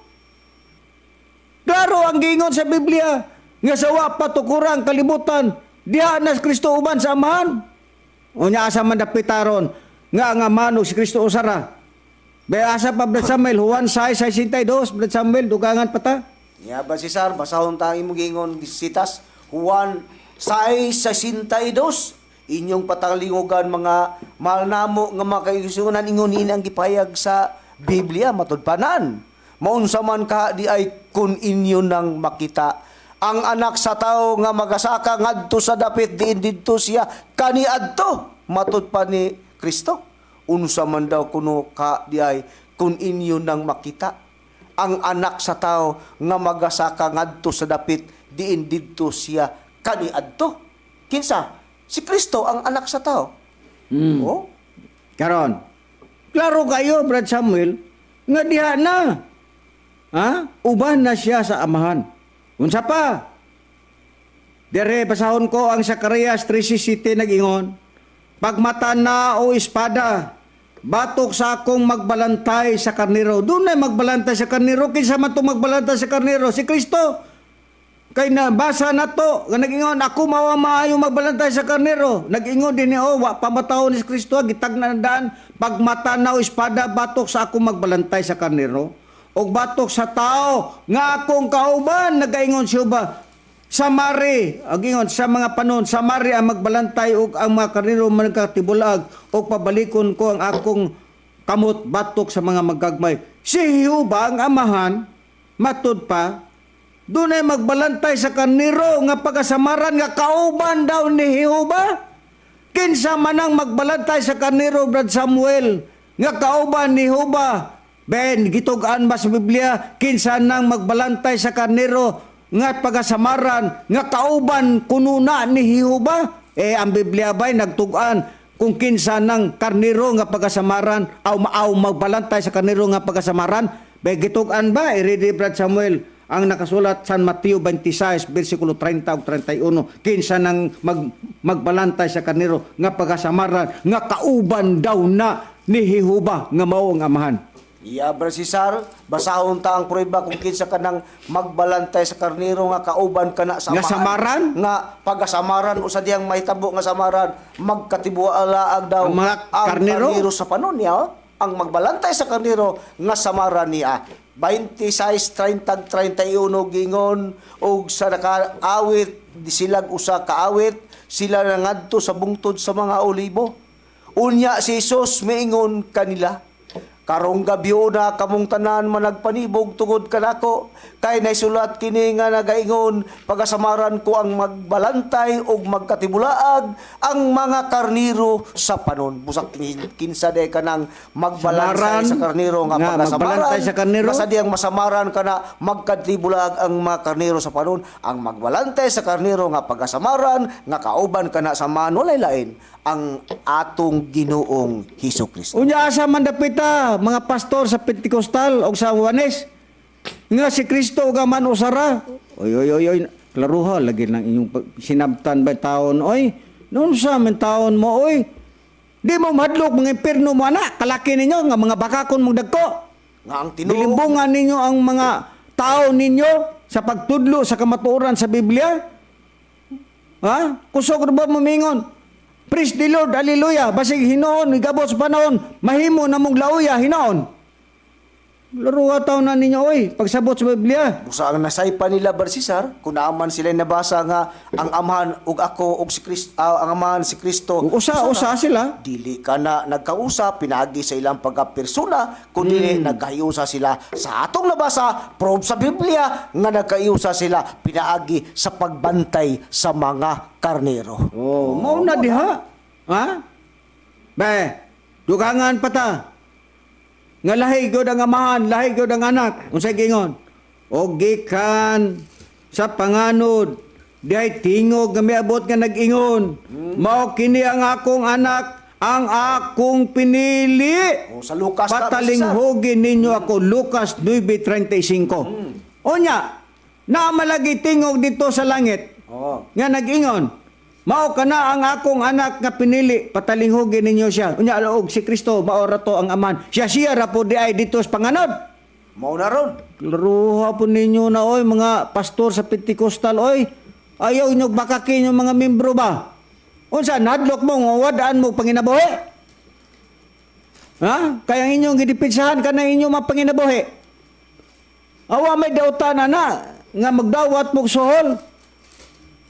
Klaro ang giingon sa Biblia nga sa wa pa tukurang kalibutan, diha na si Kristo uban sa Amahan. Unya asa man dapitaron nga ang Amahan ug si Kristo usara? Be, asa pa, Brad Samuel? Juan 6:62, Brad Samuel, dugangan pa ta. Ya ba, Cesar, basahon ta ang imong gingon sitas Juan 6:62. Inyong patalingugan, mga mahal namo nga mga kaigsuonan, ingon ini ang gipahayag sa Biblia, matud panan. Maunsa man ka di ay kun inyo nang makita ang Anak sa Tao nga magasaka ngadto sa dapit diin didto siya kaniadto, matud pa ni Kristo. Unsa man daw kuno ka di ay kun inyo nang makita ang Anak sa Tao nga magasaka ngadto sa dapit diin didto siya kaniadto? Kinsa? Si Kristo ang Anak sa Tao. Oh. Karon. Klaro kayo, Brad Samuel, nga diha na. Ha? Uban na siya sa Amahan. Unsa pa? Dere, basahon ko ang Zacarias 3:17 nagingon. "Pagmata na o espada, batok sa akong magbalantay sa karnero." Doon na magbalantay sa karnero. Kinsa man to magbalantay sa karnero? Si Kristo. Kay nabasa na to, nga nag-ingon, "Ako mao ang maayo magbalantay sa karnero." Nag-ingon din ni, oh, wa pa matawo ni Kristo, gitagna na daan, "Pagmata na o espada, batok sa akong magbalantay sa karnero. Og batok sa tao nga akong kauban," nagaingon siya ba? "Samari," agingon sa mga panon, "Samari ang magbalantay og ang mga karnero magkatibulag, og pabalikon ko ang akong kamot batok sa mga magagmay." Si Jehova ang Amahan, matud pa, doon ay magbalantay sa karnero nga pagkasamaran nga kauban daw ni Jehova. Kinsa man ang magbalantay sa karnero, Brad Samuel, nga kauban ni Jehova? Ben, gitug-an ba sa Biblia kinsa nang magbalantay sa karnero nga pagkasamaran nga kauban kununa ni Jehova? Eh, ang Biblia ba'y nagtug-an kung kinsa nang karnero nga pagkasamaran aw maaw magbalantay sa karnero nga pagkasamaran? Be, gitug-an ba? I-ready, Brad Samuel, ang nakasulat San Mateo 26 versikulo 30 ug 31, kinsa nang magbalantay sa karnero nga pagkasamaran nga kauban daw na ni Jehova nga mao ang Amahan. Iya, Brother Cesar, basahon ta ang prueba kung kinsa ka nang magbalantay sa karniro nga kauban kana sa Nga amahan. samaran? Nga pagasamaran usa diyang mahitabo nga samaran, magkatibualaag daw Ang mga karniro? Karniro sa panon niya, oh. Ang magbalantay sa karniro nga samaran niya. 26:30 31 gingon og sa nakaawit di silag usa kaawit sila nangadto sa bungtod sa mga olibo. Unya si Jesus miingon kanila, "Karong gabiuna kamong tanan managpanibog tungod kanako, kay naisulat kini nga nagaingon, pagasamaran ko ang magbalantay ug magkatibulaag ang mga karniro sa panon." Busak kinsa day kanang magbalantay Samaran, sa karniro nga nga pagasamaran magbalantay sa karniro. Basta diyang masamaran kana magkatibulaag ang mga karniro sa panon, ang magbalantay sa karniro nga pagasamaran nga kauban kana sa man, walay lain ang atong Ginoong Hesus Kristo. Unya asa man dapita mga pastor sa Pentecostal o sa Juanes nga si Kristo ug man usara. Oy oy oy oy, klaruha lagi ng inyong sinabtan ba taon oy. Noon sa man taon mo oy. Di mo madlok mga impierno mo ana, kalaki ninyo nga mga bakakon mong dagko. Nga ang tinuod Dilimbungan ninyo ang mga tao ninyo sa pagtudlo sa kamatuoran sa Biblia. Ha? Kusog ra ba mumingon? Praise the Lord, hallelujah. Basig hinoon, igabot sa panahon, mahimo na mong lauya, hinoon. Laro taon na ninyo, oy, pagsabot sa Biblia. Busa ang nasaypa nila, Bar Cesar, kung naaman sila nabasa nga ang amahan ug ako ug si Kristo, ang amahan si Kristo. Usa, usa sila. Dili ka na nagkausap pinaagi sa ilang pagkapersona, kundi nagkahiusa sila sa atong nabasa proof sa Biblia nga nagkahiusa sila pinaagi sa pagbantay sa mga karnero. Oh, mao na diha. Ha? Be, dugangan pa ta. Nga lahi gyud ang amahan, lahi gyud ang anak. Unsay gingon? Og gikan sa panganod, dihay tingog nga miabot nga nag-ingon. Mao kini ang akong anak, ang akong pinili. O, sa Lucas ta, Patalinghugi ninyo ako, Lucas 9:35. Unya, naamalagi tingog dito sa langit nga nag-ingon, "Mao kana ang akong anak nga pinili, patalinghugi ninyo siya." Unya alaog si Kristo mao ra to ang aman. Siya siya ra po di ay dito sa panganod. Mao na ron. Klaruha po ninyo na oy mga pastor sa Pentecostal oy. Ayaw inyo bakakin yung mga membro ba? Unsa nadlok mo nga wadaan mo panginabuhi? Ha? Kaya ang inyong gidipinsahan kana inyong mga panginabuhi. Awa may dautan ana nga magdawat mo suhol.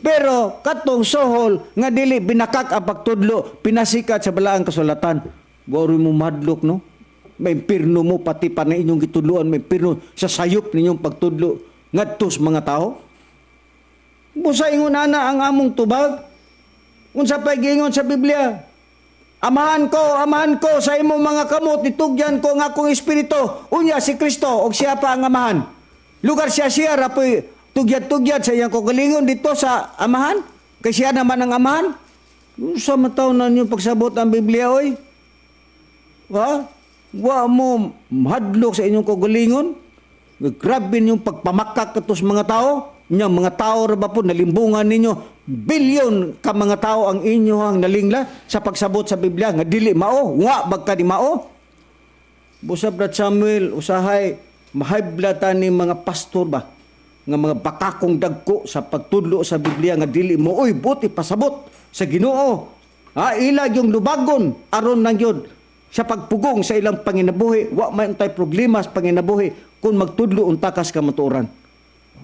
Pero katong sohol nga dili binakak ang pagtudlo, pinasikat sa balaang kasulatan. Wari mo madlok no? May impirno mo pati pa na inyong gitudloan, may impirno sa sayop ninyong pagtudlo ngadto sa mga tao. Busa ingon ana ang among tubag. Unsa pay giingon sa Biblia? Amahan ko, sa imong mga kamot itugyan ko ang akong espiritu." Unya si Kristo og siya pa ang amahan. Lugar siya siya ra po'y tugyad-tugyad sa iyang kagalingon dito sa amahan. Kay siya naman ang amahan. Unsa man taon na ninyo pagsabot ang Biblia oy? Ha? Wa mo mahadlok sa inyong kagalingon? Grabe ninyong pagpamakak kato sa mga tao. Nya mga tao ra ba po nalimbungan ninyo? Bilyon ka mga tao ang inyohang nalingla sa pagsabot sa Biblia nga dili mao, wa bagka di mao. Busa Brad Samuel, usahay mahiblatan ni mga pastor ba nga mga bakakong dagko sa pagtudlo sa Biblia nga dili mo oy buti pasabot sa Ginoo. Ha, ila yung lubagon aron nang yun sa pagpugong sa ilang panginabuhi, wa man tay problema sa panginabuhi kung magtudlo unta kas kamatuoran.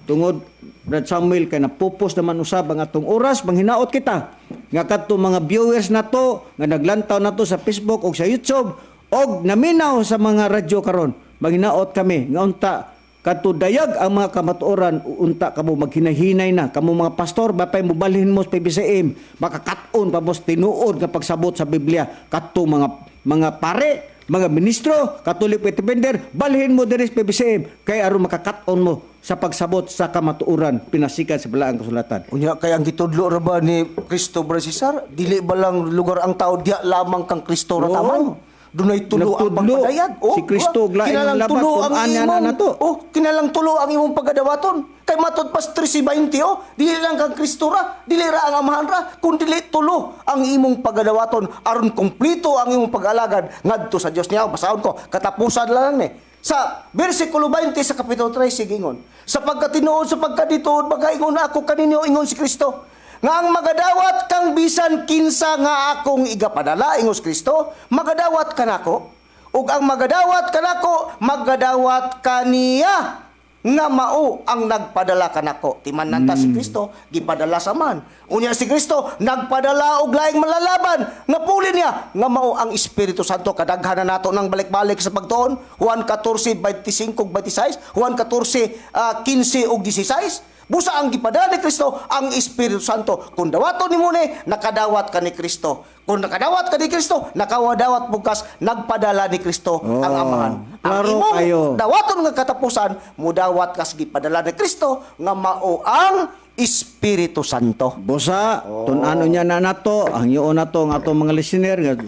Tungod Brad Samuel kay napupos naman usab ang atong oras, manghinaot kita nga kadto mga viewers nato nga naglantaw nato sa Facebook o sa YouTube og naminaw sa mga radyo karon. Manghinaot kami nga unta kadto dayag ang mga kamatuoran, unta kamo maghinahinay na kamo mga pastor bapay mobalhin mo sa PBCM makakat-on pa mo sa tinuod nga pagsabot sa Biblia kadto mga pare, mga ministro, Catholic Faith Defender, balhin mo diri sa PBCM kay aron makakat-on mo sa pagsabot sa kamatuoran pinasikan sa balaang kasulatan. Unya kay ang gitudlo ra ba ni Kristo, Brother Cesar, dili ba lang lugar ang tao diya lamang kang Kristo ra Oo. taman. Dunay tulo ang Nagtudlo. pagpadayag. Oh, Si Kristo, diba? lain ang Kinalang labat tulo kung ang anya na imong nato. Oh, kinalang tulo ang imong pagadawaton. Kay matud pas 13:20 oh, dili lang kang Kristo ra, dili ra ang Amahan ra, kun dili tulo ang imong pagadawaton aron kumpleto ang imong pag-alagad ngadto sa Dios niya. Basahon ko, katapusan lang ni. Sa bersikulo 20 sa kapitulo 13 gingon, sapagkat tinuod, sapagkat dituod magaingon ako kaninyo, ingon si Kristo, nga ang magadawat kang bisan kinsa nga akong igapadala, ingon si Kristo, magadawat kanako. Ug ang magadawat kanako, magadawat kaniya nga mao ang nagpadala kanako. Timan nanta si Kristo, gipadala sa man. Unya si Kristo nagpadala og laing malalaban nga puli niya nga mao ang Espiritu Santo. Kadaghanan nato ng balik-balik sa pagtuon. Juan 14:25 ug 26, Juan 14 15 ug 16. Busa ang gipadala ni Kristo ang Espiritu Santo. Kung dawaton nimo ni, nakadawat ka ni Kristo. Kung nakadawat ka ni Kristo, nakawadawat bukas nagpadala ni Kristo ang Oh, Amahan. Ang klaro imong kayo. dawaton nga katapusan, mudawat kas gipadala ni Kristo nga mao ang Espiritu Santo. Busa, tun-ano niya na nato, ang yuon nato ang atong mga listener nga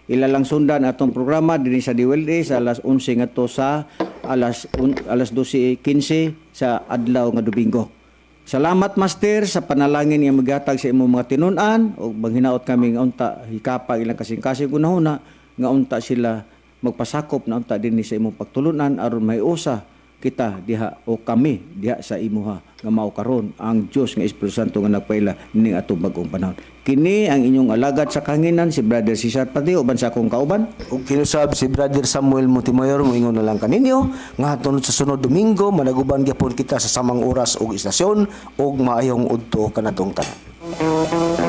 ilalang sundan atong programa dinhi sa DWLA sa alas 11 ngadto sa alas 12:15 sa adlaw nga Domingo. Salamat, Master, sa panalangin nga maghatag sa imong mga tinun-an ug manghinaot kami nga unta hikapa ilang kasing-kasing hunahuna nga unta sila magpasakop na unta dinhi sa imong pagtulunan aron may usa kita diha o kami diha sa imuha nga mao karon ang Dios nga Espiritu Santo nga nagpaila ning atong bag-ong panahon. Kini ang inyong alagad sa kanginan, si Brother Cesar Patio, uban sa akong kauban. Ug kinusab si Brother Samuel Montemayor, moingon na lang kaninyo nga tunod sa sunod Domingo managuban gyapon kita sa samang oras ug istasyon ug maayong udto kanatong tanan.